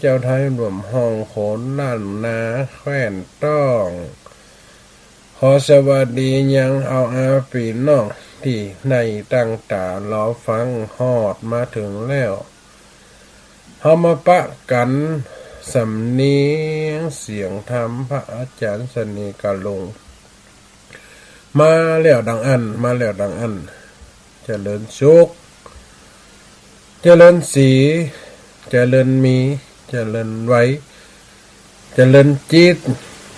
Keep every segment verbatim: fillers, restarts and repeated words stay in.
เจ้าไทยร่วมฮ้องโขนล้านนาแคว้นต้อง ขอสวัสดียังเฮาอาปี้น้องตี้ในตั้งต๋ารอฟังฮอดมาเถิงแล้ว เฮามาปะกั๋นสำเนียงเสียงธรรมพระอาจ๋ารย์เสน่ห์กาหลง มาแล้วดังอั้น มาแล้วดังอั้น เจริญสุข เจริญศรี เจริญมี เจริญวัย เจริญจิต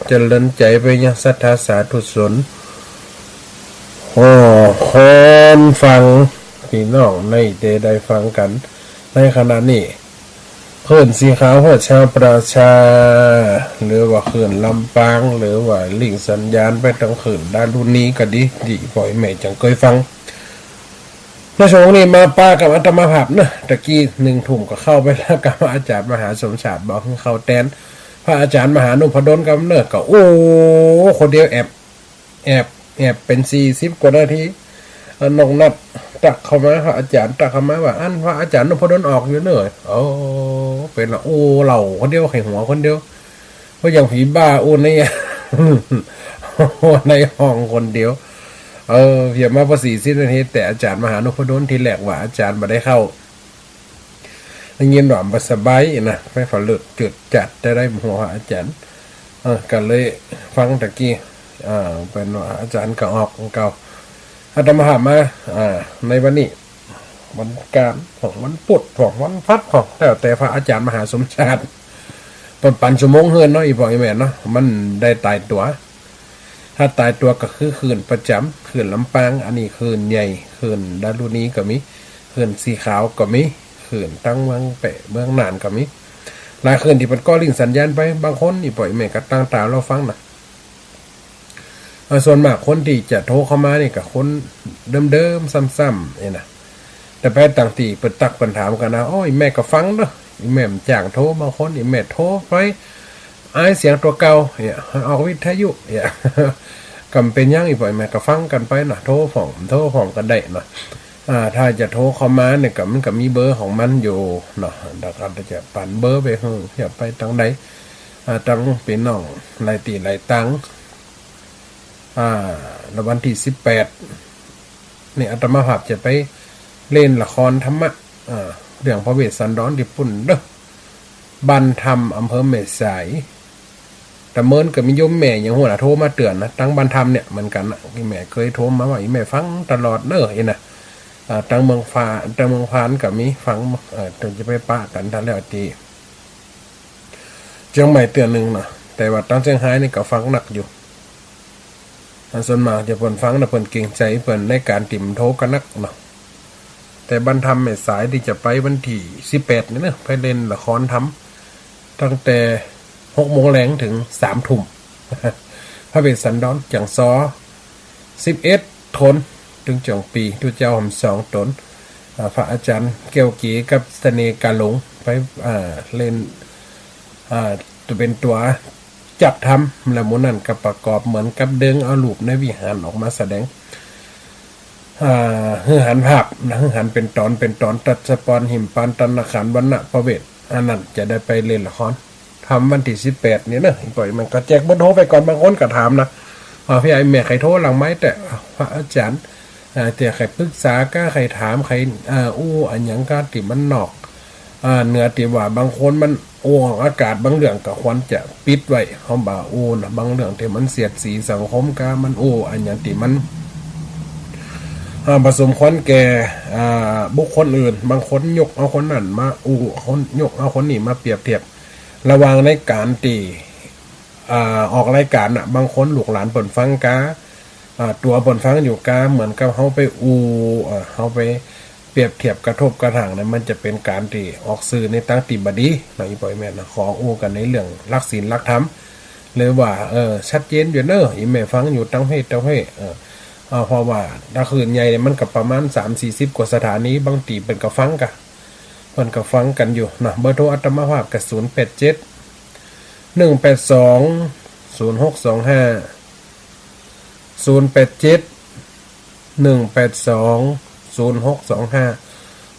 เจริญใจ๋ไปยังศรัทธาสาธุชน โอ้ คนฟัง ปี้น้องในตี้ได้ฟังกั๋นในขณะนี้ คลื่นสีขาวเพื่อชาวประชา หรือว่าคลื่นลำปาง หรือว่าลิงก์สัญญาณไปตางคลื่นดารุณีก็ดี ตี้ป้อแม่จั่งเกยฟัง ในช่วงนี้มาปะกับอาตมาภาพเนาะ ตะกี้นึ่งทุ่มก็เข้าไปแล้วกับอาจ๋ารย์มหาสมชาติ บอกหื้อเข้าแตน พระอาจ๋ารย์มหานุพดลกำเนิดก็ โอ้ คนเดียวแอบ แอบ แอบเป๋นสี่สิบกว่านาที เอ่อ น้องนัดตั๊กเข้ามา พระอาจ๋ารย์ตั๊กเข้ามาว่า อันพระอาจ๋ารย์นุพดลออกอยู่เนาะ โอ้ เป๋นละ โอ้ เล่าคนเดียว ไข้หัวคนเดียว เพราะอย่างผีบ้า โอ้ ใน ในห้องคนเดียว เออ เพียงมาพอสี่สิบนาที แต่อาจ๋ารย์มหานุพดลทีแรกว่าอาจ๋ารย์บ่ได้เข้า ได้ยินว่าบ่สบายนะ ไฟฟ้าเลิกจืดจัด จะได้หัวอาจ๋ารย์ เออ ก็เลยฟังตะกี้ อ่า เป๋นว่าอาจ๋ารย์ก็ออกเก่า อาตมาภาพมา อ่า ในวันนี้ วันอังคารพ่อง วันพุธพ่อง วันพฤหัสพ่อง แล้วแต่พระอาจ๋ารย์มหาสมชาติ เปิ้นปันชั่วโมงหื้อเนาะ อี่ป้ออี่แม่เนาะ มันได้ต๋ายตั๋ว ถ้าต๋ายตั๋วก็คือคลื่นประจ๋ำ คลื่นลำปาง อันนี้คลื่นใหญ่ คลื่นดารุณีก็มี คลื่นสีขาวก็มี คลื่นตางเมืองแป้ เมืองน่านก็มี หลายคลื่นตี้เปิ้นก่อลิงก์สัญญาณไป บางคนอี่ป้ออี่แม่ก็ตั้งต๋ารอฟังนะ เอ่อ ส่วนมากคนตี้จะโทรเข้ามานี่ก็คนเดิมๆ ซ้ำๆ นี่นะ แต่ไปตางตี้เปิ้นตั๊กเปิ้นถามกั๋นนะ โอ้ย อี่แม่ก็ฟังเนาะ อี่แม่บ่จ้างโทร บางคนอี่แม่โทรไป อายเสียงตั๋วเก่าเนี่ย ออกวิทยุเนี่ย ก็บ่เป๋นหยัง อี่ป้ออี่แม่ก็ฟังกั๋นไปเนาะ โทรพ่อง โทรพ่องก็ได้เนาะ อ่า ถ้าจะโทรเข้ามาเนี่ยก็ มันก็มีเบอร์ของมันอยู่เนาะ แล้วก็จะปันเบอร์ไปหื้อ จะไปตางใด อ่า ตางปี้น้องหลายตี้หลายตาง อ่า แล้ววันตี้สิบแปดนี่อาตมาภาพจะไปเล่นละครธรรมะ อ่า เรื่องพระเวสสันดรตี้ปู้นเนาะ บ้านธรรม อำเภอแม่สาย ตะเมินก็มีโยมแม่หยังหั้นน่ะโทรมาเตือนนะ ตางบ้านธรรมเนี่ยเหมือนกั๋นนะ อี่แม่เกยโทรมาว่า อี่แม่ฟังตลอดเนาะ นี่นะ อ่า ตางเมืองฟ้า ตางเมืองพานก็มีฟัง เอ่อ เดี๋ยวจะไปปะกั๋น ถ้าแล้วตี้ เจียงใหม่เตื้อนึ่งเนาะ แต่ว่าตางเจียงฮายนี่ก็ฟังนักอยู่ อันส่วนมากจะเปิ้นฟังนะ เปิ้นเกรงใจ๋เปิ้นในก๋านตี้มันโทรกั๋นนักเนาะ แต่บ้านธรรมแม่สายตี้จะไปวันตี้สิบแปดนี่เนาะ ไปเล่นละครธรรม ตั้งแต่หกโมงแลงเถิงสามทุ่ม พระเวสสันดร จ๋างซอ สิบเอ็ดต๋น ตึงจ๋องปี๋ ตุ๊เจ้าหำสองต๋น อ่า พระอาจ๋ารย์แก้วเก๋กับเสน่ห์กาหลง ไป อ่า เล่น อ่า ตั๋วเป๋นตั๋วจักธรรม แล้วหมู่นั้นก็ประกอบเหมือนกับเดินเอารูปในวิหารออกมาแสดง อ่า หื้อหันภาพนะ หื้อหันเป๋นต๋อน เป๋นต๋อน ตัดสะปอน หิมปาน ตรรณาคาร วรรณประเวท อันนั้นจะได้ไปเล่นละคร ธรรมวันตี้สิบแปดนี่เนาะ ป้ออี่แม่ก็แจกเบอร์โทรไปก่อน บางคนก็ถามนะ ว่า พี่ อี่แม่ใค่โทรหลังไมค์แต๊ พระอาจ๋ารย์ เอ่อ ตี้ใค่ปรึกษาก้า ใค่ถาม ใค่ เอ่อ อู้อะหยังก้าตี้มันนอก อ่า เหนือตี้ว่าบางคนมันอู้ออกอากาศ บางเรื่องก็ควรจะปิดไว้ เฮาบ่อู้นะ บางเรื่องตี้มันเสียดสีสังคมก้า มันอู้อะหยังตี้มัน อ่า บ่สมควรแก่ อ่า บุคคลอื่น บางคนยกเอาคนนั้นมาอู้ คน ยกเอาคนนี้มาเปรียบเทียบ ระหว่างในก๋านตี้ อ่า ออกรายก๋านน่ะ บางคนลูกหลานเปิ้นฟังก้า อ่า ตั๋วเปิ้นฟังอยู่ก้า เหมือนกับเฮาไปอู้ อ่า เฮาไปเปรียบเทียบกระทบกระทั่งเนี่ย มันจะเป๋นก๋านตี้ออกสื่อในตางตี้บ่ดีเนาะ อี่ป้ออี่แม่นะ ขออู้กั๋นในเรื่องหลักศีลหลักธรรม หรือว่า เออ ชัดเจนอยู่เนาะ อี่แม่ฟังอยู่ตางเพจตางเพจ เออ อ่า เพราะว่าถ้าคลื่นใหญ่เนี่ยมันก็ประมาณสามสี่สิบกว่าสถานี บางตี้เปิ้นก็ฟังก้า เปิ้นก็ฟังกั๋นอยู่นะ เบอร์โทรอาตมาภาพก็ ศูนย์แปดเจ็ด หนึ่งแปดสอง ศูนย์หกสองห้า ศูนย์แปดเจ็ด หนึ่งแปดสอง ศูนย์หกสองห้า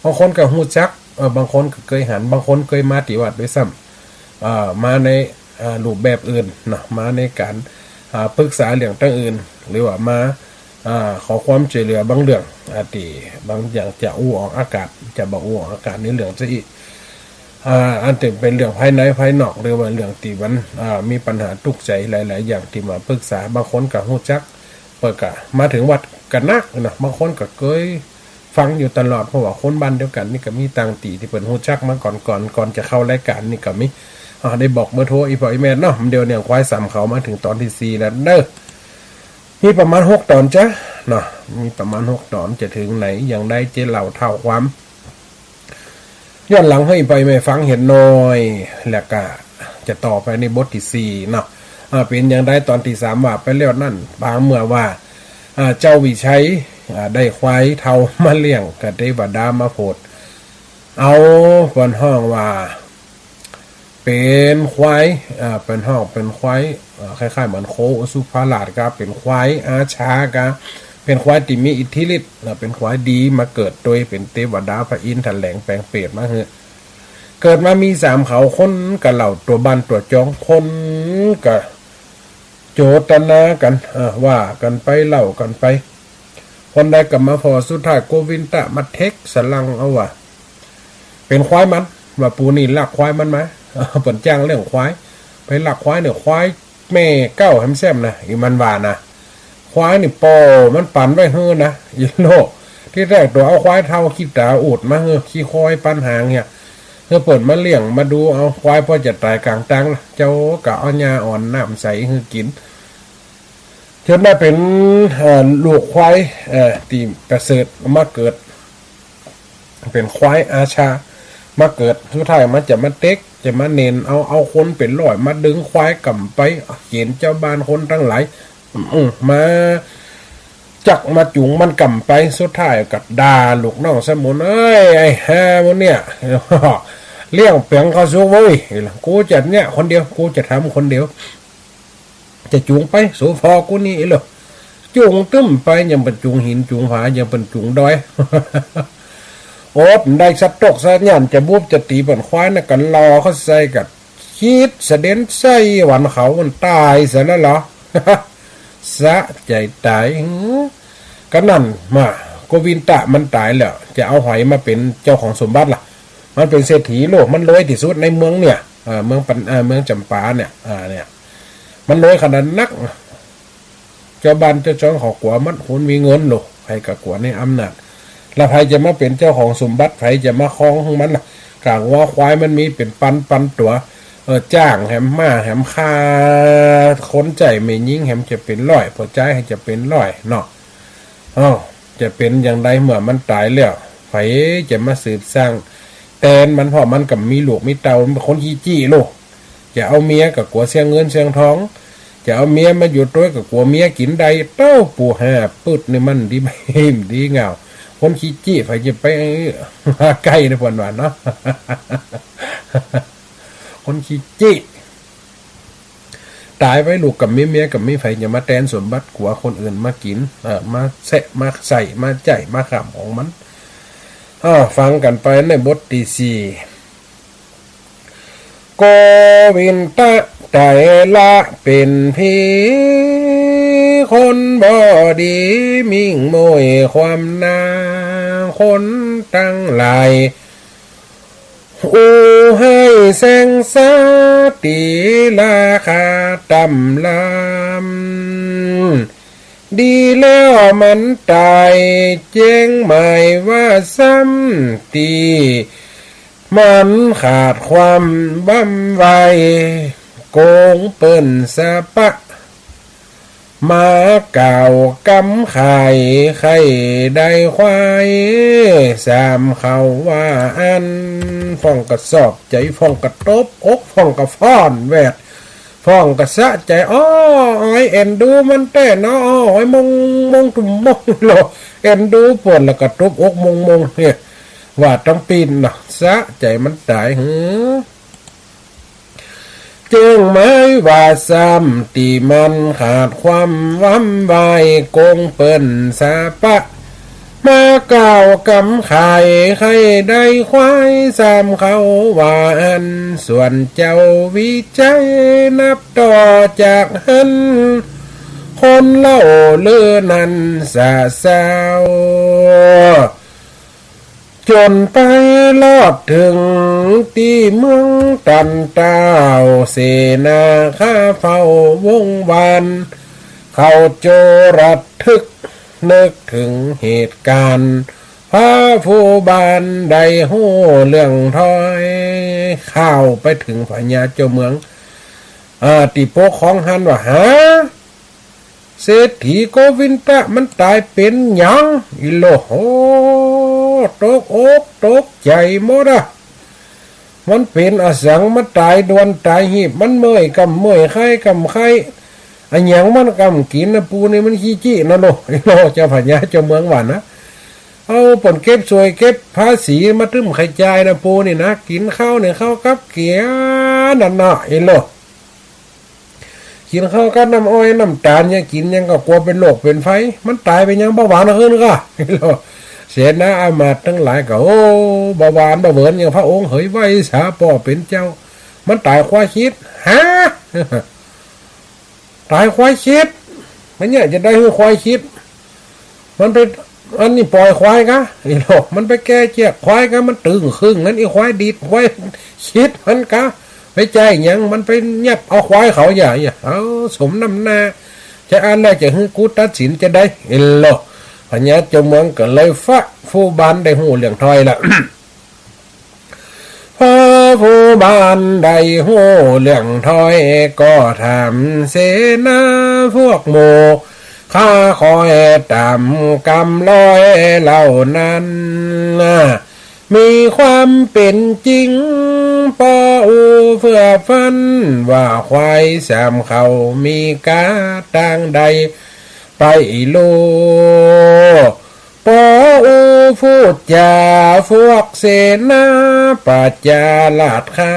บางคนก็ฮู้จัก เออ บางคนก็เกยหัน บางคนเกยมาตี้วัดด้วยซ้ อ่า มาใน อ่า รูปแบบอื่นเนาะ มาในก๋าน อ่า ปึกษาเรื่องตังอื่น หรือว่ามา อ่า ขอความจ้วยเหลือบางเรื่อง อ่า ตี้บางอย่างจะอู้ออกอากาศ จะบ่อู้ออกอากาศในเรื่องซะอี้ อ่า อันตี้เป๋นเรื่องภายในภายนอก หรือว่าเรื่องตี้มัน อ่า มีปัญหาตุ๊กข์ใจ๋หลายๆ อย่างตี้มาปึกษา บางคนก็ฮู้จัก เปิ้นก็มาเถิงวัดก็นักเนาะ บางคนก็เกยฟังอยู่ตลอด เพราะว่าคนบ้านเดียวกั๋นนี่ก็มี ต่างตี้ตี้เปิ้นฮู้จักมาก่อน ก่อน ก่อนจะเข้ารายก๋านนี่ก็มี อ่า ได้บอกเบอร์โทรอี่ป้ออี่แม่เนาะ เดี๋ยวเลี้ยงควายสามเขามาเถิงต๋อนตี้สี่แล้วเน่อ มีประมาณหกต๋อนจ๊ะเนาะ มีประมาณหกต๋อน จะเถิงไหน อย่างใดจะเล่าเต้าความ ย้อนหลังหื้อป้ออี่แม่ฟังเหียหน่อย แล้วก็จะต่อไปในบทตี้สี่เนาะ อ่า เป๋นอย่างใดต๋อนตี้สามว่าไปแล้วนั้น ปางเมื่อว่า อ่า เจ้าวิชัย อ่า ได้ควายเฒ่ามาเลี้ยง ก็เตวดามาโผด เอา เปิ้นฮ้องว่า เป๋นควาย อ่า เปิ้นฮ้องเป๋นควาย อ่า คล้ายๆ เหมือนโคอสุภราชกา เป๋นควายอาชากา เป๋นควายตี้มีอิทธิฤทธิ์ อ่า เป๋นควายดีมาเกิดโตยเป๋นเตวดา พระอินทร์แถลงแปลงเปรตมาหื้อ เกิดมามีสามเขา คนก็เล่าตั๋วบ้านตั๋วจอง คนก็โจตนากั๋น อ่า ว่ากั๋นไปเล่ากั๋นไป คนใดก็มาผ่อ สุดท้ายโกวินตะมาเท็กสะหลังเอาว่า เป๋นควายมัน ว่าปู่นี่ลักควายมันมา เปิ้นจ้างเลี้ยงควาย ไปลักควายเนี่ย ควายแม่เก๊าแหมแซ่มนะ อี่มันว่านะ ควายนี่ป้อมันปั๋นไว้หื้อนะ อี่โลก ตี้แต๊ตั๋วเอาควายเฒ่าขี้ต๋าอูดมาหื้อ ขี้ควายปั๋นหางเนี่ย หื้อเปิ้นมาเลี้ยงมาดูเอา ควายป้อจะต๋ายก๋างตางละ เจ้าก็เอาหญ้าอ่อนน้ำใสหื้อกิ๋น จ๋นได้เป๋น เอ่อ ลูกควาย เอ่อ ตี้ประเสริฐมาเกิด เป๋นควายอาชามาเกิด สุดท้ายมันจะมาเต็ก จะมาเหน็นเอา เอาคนเป๋นร้อยมาดึงควายก่ำไป เก๋ณฑ์เจ้าบ้านคนตังหลาย อืม มาจักมาจูงมันก่ำไป สุดท้ายก็ด่าลูกน้องสมุน เอ้ย ไอ้ห่ามึงเนี่ย เลี้ยงเปียงข้าวสุกเว้ย กูจะเนี่ยคนเดียว กูจะทำคนเดียว จะจูงไป สูผ่อกูนี่เหรอ จูงตึ้มไป ยังเปิ้นจูงหินจูงผา ยังเปิ้นจูงดอย อดได้สะตกสะหยั้น จะบุบจะตี๋เปิ้นควายนะ ก็ล่อเข้าใส่ก็ขีดสะเด็นใส่หวันเขา มันต๋ายเสียแล้วเหรอ สะใจ๋ต๋าย หือ ก็นั่นมา โกวินตะมันต๋ายแล้ว จะเอาใผมาเป๋นเจ้าของสมบัติล่ะ มันเป๋นเศรษฐีโลก มันรวยตี้สุดในเมืองเนี่ย เอ่อ เมืองปัน เอ่อ เมืองจ๋ำปาเนี่ย อ่า เนี่ย มันรวยขนาดนัก เจ้าบ้านเจ้าจองเขากั๋วหมด คนมีเงินโลก ใผก็กั๋วในอำนาจ แล้วใผจะมาเป๋นเจ้าของสมบัติ ใผจะมาครองของมันล่ะ ก๋างงัวควายมันมีเป๋นปันปันตั๋ว เออ จ้างแหม ม้าแหม ค่าคนใจ๊แม่ญิงแหมจะเป๋นร้อย ป้อจายแหมจะเป๋นร้อยเนาะ อ้าว จะเป๋นอย่างใดเมื่อมันต๋ายแล้ว ใผจะมาสืบสร้างแตนมัน เพราะมันก็มีลูกมีเต้า มันเป๋นคนขี้จี้โลก จะเอาเมียก็กั๋วเสียเงินเสียทอง จะเอาเมียมาอยู่ตวยก็กั๋วเมียกิ๋นได้ เต้าปู่ห่าปื๊ดนี่มันดี ดีเหงา คนขี้จี้ ใผจะไปใก้นะ เปิ้นว่าเนาะ คนขี้จี้ ต๋ายไปลูกก็มี เมียก็มี ใผจะมาแตนสมบัติ กั๋วคนอื่นมากิ๋น เอ่อ มาแซะ มาใส่ มาใจ๊ มาข้ามของมัน อ่า ฟังกั๋นไปในบทตี้สี่ โกวินตะไตรละเป๋นผี คนบ่ดี มิ่งโมยความนา คนตังหลาย อู้หื้อแสงสาติราคาต่ำลำ ดีแล้วมันต๋าย แจ้งหมายว่าซ้ำตี้ มันขาดความว่ำไว โกงเปิ้นสะปะ มากล่าวกำขาย ใค่ได้ควายสามเขาว่าอั้น พ่องก็ซอบใจ๋ พ่องก็ตบอก พ่องก็ฟ้อนแวด พ่องก็สะใจ๋ อ้อ อ้อยเอ็นดูมันแต๊เนาะ อ้อ อ้อยมงมง ตุ้มมงโล เอ็นดูเปิ้นแล้วก็ตบอกมงมงเนี่ย ว่าตังปี๋นเนาะ สะใจ๋มันต๋าย หือ แจ้งหมายว่าซ้ำตี้มันขาดความว่ำไว โกงเปิ้นสะปะ มาก่าวกำขายใค่ได้ควายสามเขาว่าอั้น ส่วนเจ้าวิชัยนับต่อจากหั้น คนเล่าลือนั้นสะเซา จ๋นไปรอดเถิงตี้เมืองตันเต้า เสนาข้าเฝ้าวงวาน เขาโจระทึกนึกเถิงเหตุก๋ารณ์ พระผู้บานได้ฮู้เรื่องถ้อย ข่าวไปเถิงพญาเจ้าเมือง อ่า ตี้ปกครองหั้นว่า หา เศรษฐีโกวินทะมันต๋ายเป๋นหยัง อิโล โห ตกอกตกใจ๋หมดอะ มันเป๋นอะสัง มันต๋ายด่วนต๋ายหีบ มันเมื่อยก่ำเมื่อย ไข้ก่ำไข้ อะหยังมันก่ำกิ๋นนะ ปูนี่มันขี้จี้นะโล อิโล เจ้าพญาเจ้าเมืองว่านะ เอาเปิ้นเก็บสวยเก็บภาษีมาตึ้มใค่จ่ายนะ ปูนี่นะ กิ๋นข้าวเนี่ยข้าวกับเกี๊ยวนั่นเนาะ อิโล กิ๋นข้าวกับน้ำอ้อยน้ำต๋าล ยังกิ๋นยังก็กั๋วเป๋นโรคเป๋นไฝ มันต๋ายเป๋นหยัง เบาหวานขึ้นก่ะ เสนาอามาตย์ตังหลายก็ โอ้ เบาหวานบ่เหวินหยัง พระองค์เหย ไหว้สาป้อเป๋นเจ้า มันต๋ายควายคิด ฮะ ต๋ายควายคิด มันเนี่ยจะได้หื้อควายคิด มันไป อันนี้ป่อยควายกา ไอ้โลก มันไปแก่เจื้อกควายกา มันตึงขึ่งนั้น ไอ้ควายดีด ควายคิดมันกา ไปใจ้หยัง มันไปยับเอาควายเขา อย่า อย่า เอา สมน้ำหน้า จะอั้นแล้วจะหื้อกูตัดสินจะได้ ไอ้โลก พญาเจ้าเมืองก็เลยฟ้า ผู้บานได้ฮู้เรื่องถ้อยละ พอผู้บานได้ฮู้เรื่องถ้อย ก็ถามเสนาพวกหมู่ ข้าคอยต๋ามกำลอยเหล่านั้น มีความเป๋นจริง ปออู้เฟื่อฟั่น ว่าควายสามเขามีกาตางใด ไปลู่ ปออู้พูดจ๋า พวกเสนาประจาราษฎร์ข้า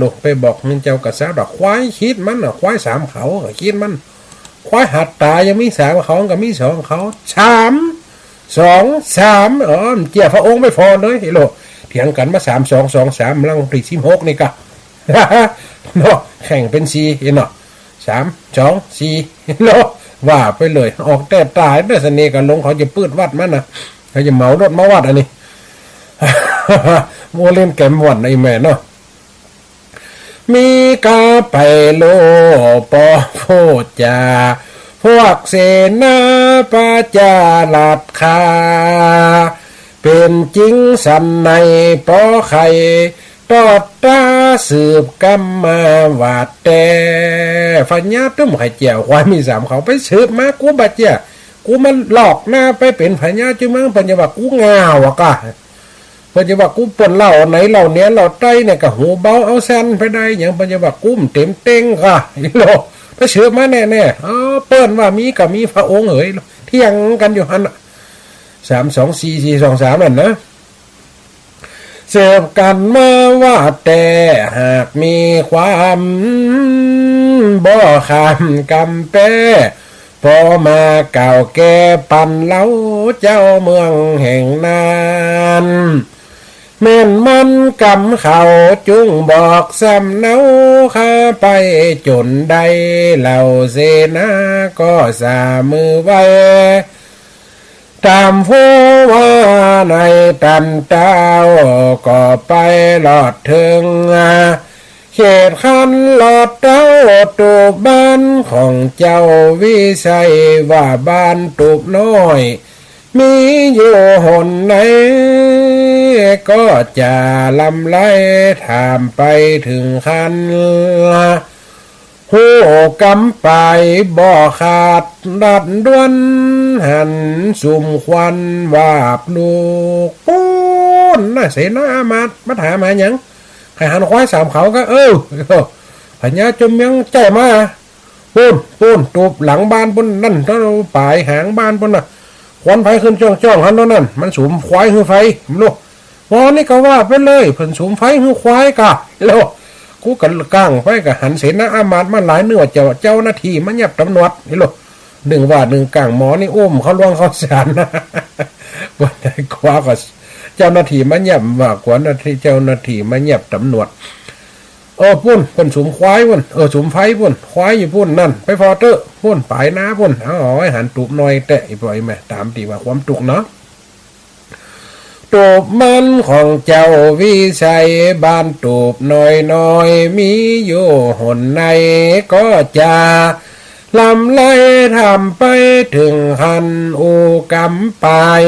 ลุกไปบอกเจ้ากษัตริย์ว่า ควายคิดมันน่ะ ควายสามเขาก็คิดมัน ควายหัดต๋ายยังมีสามเขา ก็มีสองเขา สามสองสาม เออ เจียพระองค์ไม่พอเลย ไอ้โลก เถียงกั๋นมา สามสองสองสาม หลังตี้สิบหกนี่กา เนาะ แข่งเป๋นสี่ ไอ้เนาะ สามสองสี่ เนาะ ว่าไปเลย ออกแต๊ต๋าย ได้เสน่ห์กับหลวง เขาจะปื๊ดวัดมันน่ะ เขาจะเหมารถมาวัดอันนี้ โมเล่นแกมบ่อนไอ้แม่เนาะ มีกาไปลู่ ปอพูดจ๋า พวกเสนาประจาราษฎร์ข้า เป๋นจริงสันใน ปอใค่ตอดต๋าสืบกำมาว่าแต๊ พญาตุ้มไข่เจียว ควายมีสามเขา ไปสืบมา กูบ่เจื้อ กูมาหลอกหน้าไปเป๋นพญาเจ้าเมือง เปิ้นจะว่ากูง่าวอะกา เปิ้นจะว่ากูป้นเหล้าไหน เหล้าเหนือเหล้าใต้เนี่ย ก็หูเบาเอาสั้นไปได้หยัง เปิ้นจะว่ากูบ่เต็มเต็งกา ไอ้โลก ไปสืบมาแน่ๆ เออ เปิ้นว่ามีก็มี พระองค์เหย เถียงกั๋นอยู่หั้นน่ะ สามสองสี่ สี่สองสาม นั่นนะ สืบกั๋นมาว่าแต๊ หากมีความบ่ข้ามกำแป๊ ปอมาก่าวแก่ปันเฮาเจ้าเมืองแห่งนั้น แม่นมันกำเขาจุ่งบอกสำเนา ข้าไปจ๋นได้ เหล่าเสนาก็สามือไว ต๋ามผู้ว่าในตันเต้า ก็ไปรอดเถิง เขตคันรอดเต้า ตูบบ้านของเจ้าวิชัย ว่าบ้านตูบน้อย มีอยู่หนไหน ก็จะลำไล่ถามไปเถิงคัน ฮู้กำไปบ่ขาดดัดด้วน หันสุมควันวาบลูก ปู๊นน่ะ เสนาอามาตย์มาถามหาหยัง ใค่หันควายสามเขากา เออ พญาเจ้าเมืองใจ้มา ปู๊น ปู๊น ตูบหลังบ้านปู๊นนั่น เต้าป๋ายหางบ้านปู๊นน่ะ ควันไฟขึ้นจ้องๆ หันโน่นนั่น มันสุมควายหื้อไฟ บ่ฮู้ บ่ นี่ก็ว่าไปเลย เปิ้นสุมไฟหื้อควายกา แล้วกูก็ก้างไป ก็หันเสนาอามาตย์มาหลาย นึกว่าเจ้า เจ้าหน้าตี้มายับต๋ำรวจ นี่โลก นึ่งว่านึ่งก้างหมอนี่อุ้มเข้าล่วงเข้าสารนะ วันไหนกว่าก็เจ้าหน้าตี้มาเยียบ ว่ากั๋วหน้าตี้ เจ้าหน้าตี้มาเยียบต๋ำรวจ เออ ปุ้น เปิ้นสุมควายปุ้น เออ สุมไฟปุ้น ควายอยู่ปุ้นนั่น ไปผ่อเต๊อะ ปุ้น ป๋ายนาปุ้น เอา เอาไว้หันตูบน้อยแต๊ อีป่อยแม่ ต๋ามตี้ว่าความตุ๊กเนาะ ตูบมันของเจ้าวิไช บ้านตูบน้อยๆ มีอยู่หนใน ก็จะลำไรทำไปเถิงหั้น อู้กำป๋าย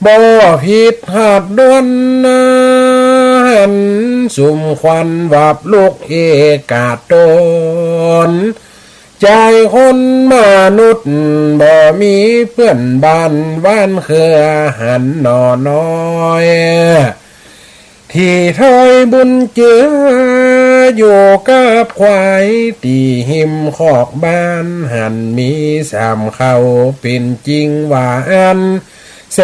บ่ผิดหาดด้วนนะ หันสุมควันวับลุกเอกาตน จายคนมนุษย์บ่มีเปื้อนบ้าน บ้านเครือหันหน่อน้อย ตี้ถอยบุญเจือ อยู่กับควายตี้ฮิมคอกบ้าน หันมีสามเขา เป๋นจริงว่าอั้น แส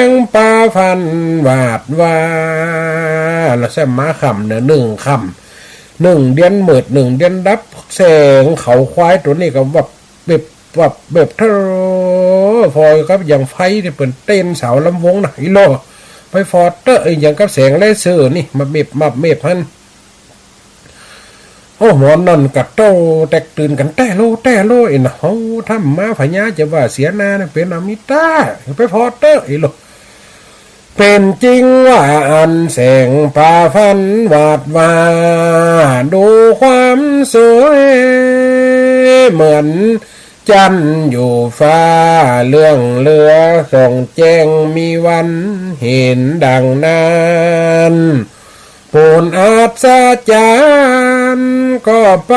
งปาฟันวาดว่า แล้วแซมมาค่ำเนาะ นึ่งค่ำ นึ่งเดือนมืด นึ่งเดือนดับ แสงเขาควายตั๋วนี้ก็วับเว็บ วับเว็บ เท่า พอกับอย่างไฟตี้เปิ้นเต้นสาวลำวงนะอีโล ไปผ่อเต๊อะ อย่างกับแสงเลเซอร์นี่ มับเม็บ มับเม็บหั้น โอ้ หมอนั่นก็เต้าแตกตื่นกั๋น แต๊โล แต๊โล อี้นะ เฮาทำมา พญาจะว่าเสียหน้านะ เป๋นอมิตา ไปผ่อเต๊อะ อี้โล เป๋นจริงว่าอั้น แสงปาฟันวาดว่า ดูความสวยเหมือนจันทร์อยู่ฟ้า เรืองเรือส่องแจ้ง มีวันเห็นดังนั้น ปูนอัศจรรย์ก็ไป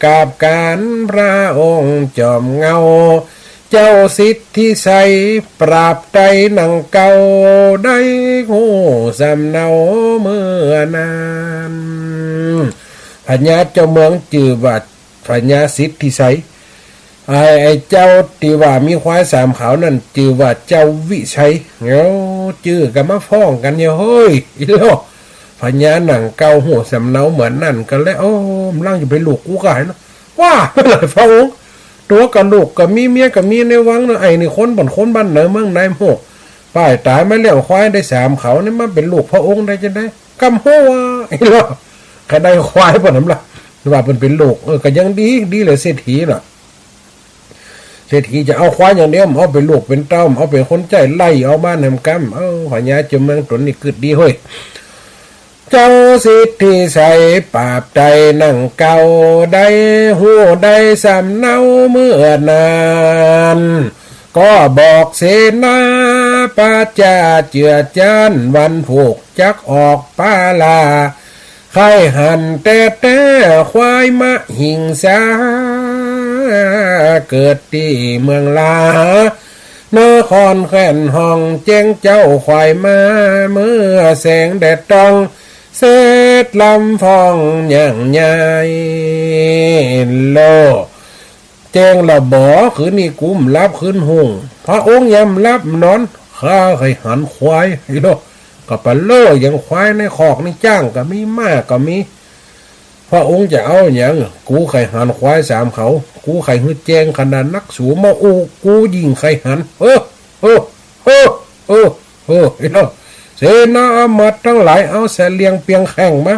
กราบก๋านพระองค์จอมเงา เจ้าสิทธิไชยปราบไตรหนังเก่า ได้ฮู้สำเนาเมื่อนั้น พญาเจ้าเมืองจื่อว่าพญาสิทธิไชย ไอ้ ไอ้เจ้าตี้ว่ามีควายสามเขานั่นจื่อว่าเจ้าวิไชย เอ้า จื้อก็มาฟ้องกั๋นเนี่ย เฮ้ย อี้โล พญาหนังเก่าฮู้สำเนาเหมือนนั่นกั๋นแล้ว โอ้ มันลังจะเป๋นลูกกูก่าเนาะ ว่า พระองค์ ตั๋วก็ลูกก็มี เมียก็มีในวังเนาะ ไอ้นี่คนบ่อนคนบ้านไหนเมืองไหน โห ป้ายต๋ายมาเลี้ยงควายได้สามเขานี่ มาเป๋นลูกพระองค์ได้จังใด กำหัว อี้โล ใค่ได้ควายบ่อนหนำละ ว่าเปิ้นเป๋นลูก เออ ก็ยังดี ดีเลยเศรษฐีน่ะ เศรษฐีจะเอาควายอย่างเดียว บ่เอาเป๋นลูกเป๋นเต้า บ่เอาเป๋นคนใจ๊ ไล่ออกมาแหมกำ เออ พญาเจ้าเมืองตั๋วนี้กึ๊ดดีเฮ้ย เจ้าสิทธิไชยปราบไตรหนังเก่า ได้ฮู้ได้สำเนาเมื่อนั้น ก็บอกเสนาประชาเจือจาน วันผูกจักออกปาลา ใค่หันแต๊แต๊ควายมหิงสา เกิดตี้เมืองลา นครแคว่นฮ่องแจ้ง เจ้าควายมาเมื่อแสงแดดต้อง เสด็จลำฟ้องอย่างใหญ่โล แจ้งละบ่ คืนนี้กูบ่หลับคืนฮุ่ง พระองค์อย่าบ่หลับนอน ข้าใค่หันควาย อี้โล ก็ปะเล่อ อย่างควายในคอกนี่ จ๊างก็มี ม้าก็มี พระองค์จะเอาหยัง กูใค่หันควายสามเขา กูใค่หื้อแจ้งขนาดนัก สูมาอู้กูยิ่งใค่หัน เออ เออ เออ เออ เออ เออ อี้โล เสนาอามาตย์ตังหลาย เอาเสลียงเปียงแข้งมา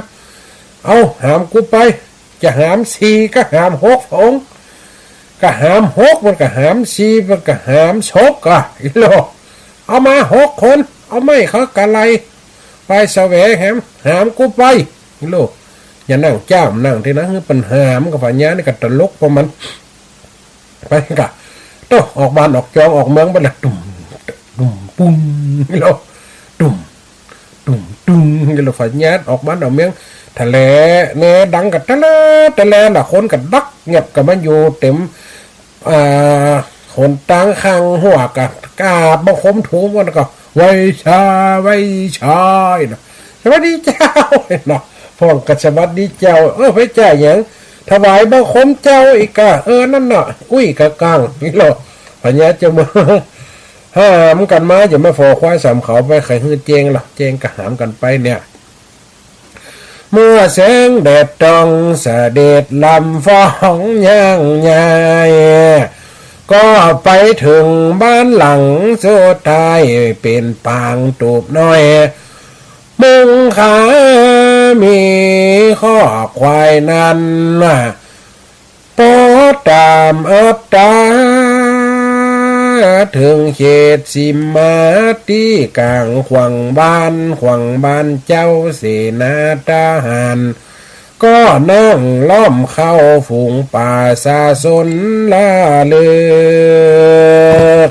เอาหามกูไป จะหามสี่ก็หามหก พระองค์ ก็หามหก มันก็หามสี่ มันก็หามศพก่ะ อี้โล เอามาหกคน เอาไม้เขากะไลไปแสวงแหม หามกูไป อี้โล อย่านั่งจ้ามนั่งตี้นะ หื้อเปิ้นหาม ก็พญานี่ก็ตลกปะมัน ไปก่ะ โต้ ออกบ้านออกจองออกเมืองไปละ ตุ้ม ตุ้ม ปุ้ง อี้โล ตุ้ม ตุ้ม ตุ้ง อี้โล พญาออกบ้านออกเมือง ทะเลแน่ดังก็ทะเล ทะเลละ คนก็ดักเงียบก็มาอยู่เต็ม อ่า หนตางข้างหัวก็กราบบังคมทูลมันก็ ไหว้ชา ไหว้ชา อี้นะ สวัสดีเจ้า เนาะ พระองค์ก็สวัสดีเจ้า เออ ไปจ่ายหยัง ถวายบังคมเจ้า อี้ก่ะ เออ นั่นน่ะ อุ้ยกะกัง อี้โล พญาเจ้าเมือง หามกั๋นมา จะมาผ่อควายสามเขาไป ใค่หื้อแจ้งละ แจ้งก็หามกั๋นไปเนี่ย เมื่อแสงแดดต้อง เสด็จลำฟ้องอย่างใหญ่ ก็ไปเถิงบ้านหลังสุดท้าย เป๋นปางตูบน้อย มุงคามีข้อควายนั้นน่ะ ปอต๋ามอัตตา เถิงเขตสิมาตี้ก๋างขวางบ้าน ขวางบ้านเจ้าเสนาทหาร ก็นั่งล้อมเข้าฝูงประชาชนละเลิก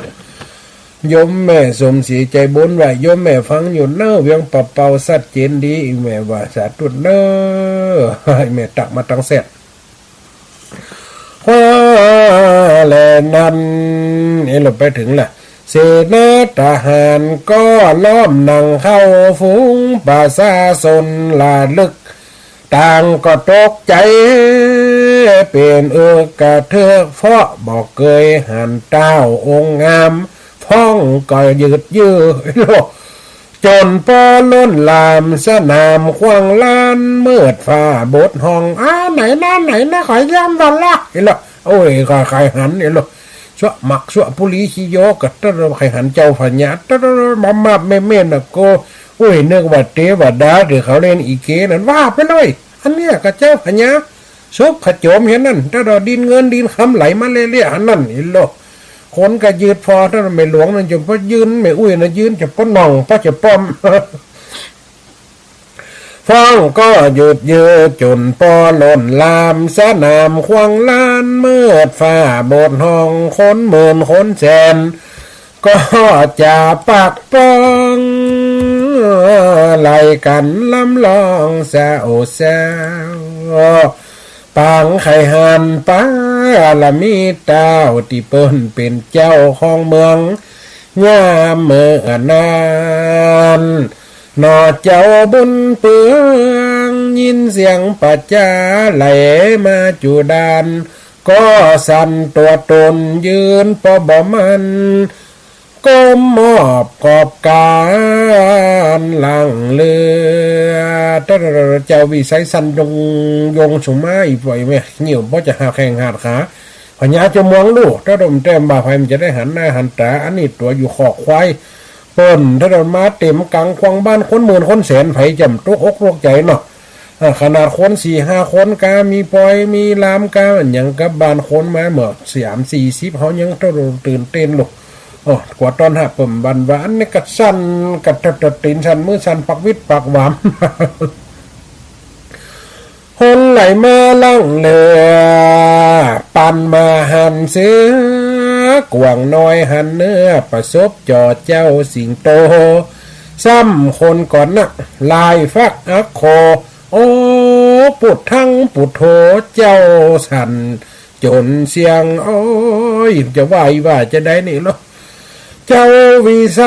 โยมแม่สมศรีใจ๋บุญว่า โยมแม่ฟังอยู่เน่อ เวียงป่าเปาชัดเจนดี แม่ว่าสาธุเน่อ แม่ตักมาตังแซ่บ ว่าแลนั้น เอ้ย เฮาไปเถิงละ เสนาทหารก็ล้อมนั่งเข้าฝูงประชาชนละเลิก ต่างก็ตกใจ๋ เป๋นเอิกกระเทิก เพราะบ่เกยหันต้าวองค์งาม ฟ้องก็ยืดยื้อ จ๋นปอล้นหลามสนามขว้างลาน มืดฟ้าบดห้อง อ้า ไหนนะ ไหนนะ ขอย้ำวันละ เอ้ย โอ้ย ก็ใค่หัน เอ้ย ซั่วหมากซั่วปุหรี่ขี้โยกก็ ใค่หันเจ้าพญา มาบมาบแม่แม่น่ะก็ โอ้ย นึกว่าเตวดา ตี้เขาเล่นอีเกนั้น ว่าไปเลย อันเนี้ยก็เจ้าพญา ศพขะโจมเหียนั้น ตะดอดินเงินดินคำไหลมาเรื่อยๆ อันนั้นเอ้ย คนก็ยืดพอ ตะดอแม่หลวงนั้นจ๋นปอยืน แม่อุ้ยน่ะยืนจ๋นปอหน่อง ปอจ๋นปอม ฟ้องก็ยืดยื้อ จ๋นปอล้นหลามสนามขว้างลาน มืดฟ้าบดห้อง คนหมื่นคนแสน ก็จะปากป้อง ไล่กั๋นลำร้องเศร้าเศร้า ปางใค่หันปารมีต้าว ตี้เปิ้นเป๋นเจ้าของเมือง ยามเมื่อนั้น หนอเจ้าบุญเปือง ยินเสียงประจาไหลมาจุดาน ก็สั่นตั๋วตนยืนปอบ่มั่น ก้มมอบขอบก๋านหลังเลือด เจ้าวิไชสั่นยงยงสูงมา อี่ป่อยแม่ เหี่ยวบ่จะหักแข้งหักขา พญาเจ้าเมืองลู่ ตะดอแต้มบ่าไผมันจะได้หันหน้าหันต๋า อันนี้ตั๋วอยู่คอกควาย เปิ้นตะดอมาเต๋มก๋างขว้างบ้าน คนหมื่นคนแสน ไผจะบ่ตกอกตกใจ๋เนาะ อ่า ขนาดคนสี่ห้าคนก้า มีปอยมีลามก้า อันหยังกับบ้านคนมาเมื่อสามสี่สิบ เฮายังตะดอตื่นเต้นลู่ โอ้ กั๋วต้อนฮับเปิ้นบันว่า อันนี้ก็สั่นกระเถิดเถิดตี๋น สั่นมือสั่นปากวิดปากหวาม หนไหลมาหลังเลือ ปันมาหันเสือกวางน้อย หันเนื้อประสบจ่อเจ้าสิงโต ซ้ำคนก่อนนะ ลายฟักอักโข โอ้ ปุดทั้งปุดโธ เจ้าสั่นจ๋นเสียง โอ้ย จะว่าอีว่าจะได้นี่เหรอ เจ้าวิไช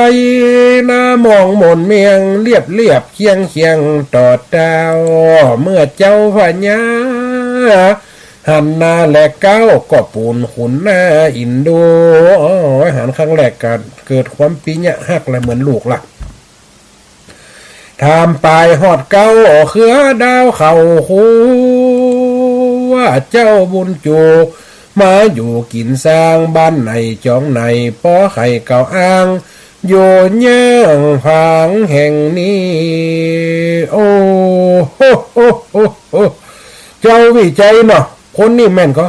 นะ มองหม่นเมียง เรียบเรียบเคียงเคียงต่อเต้า เมื่อเจ้าพญา หันหน้าแลเก๊า ก็ปูนขุนหน้าอินดู โอ้ย หันครั้งแรกก็เกิดความปิยะฮักและเหมือนลูกละ ถามปายฮอดเก๊า เขือดาวเข้าฮู ว่าเจ้าบุญจู มาอยู่กิ๋นสร้างบ้านไหนจองไหน ปอใค่เก่าอ้าง อยู่เยื้องผางแห่งนี้ โอ้โห เจ้าวิไชเนาะ คนนี้แม่นก่อ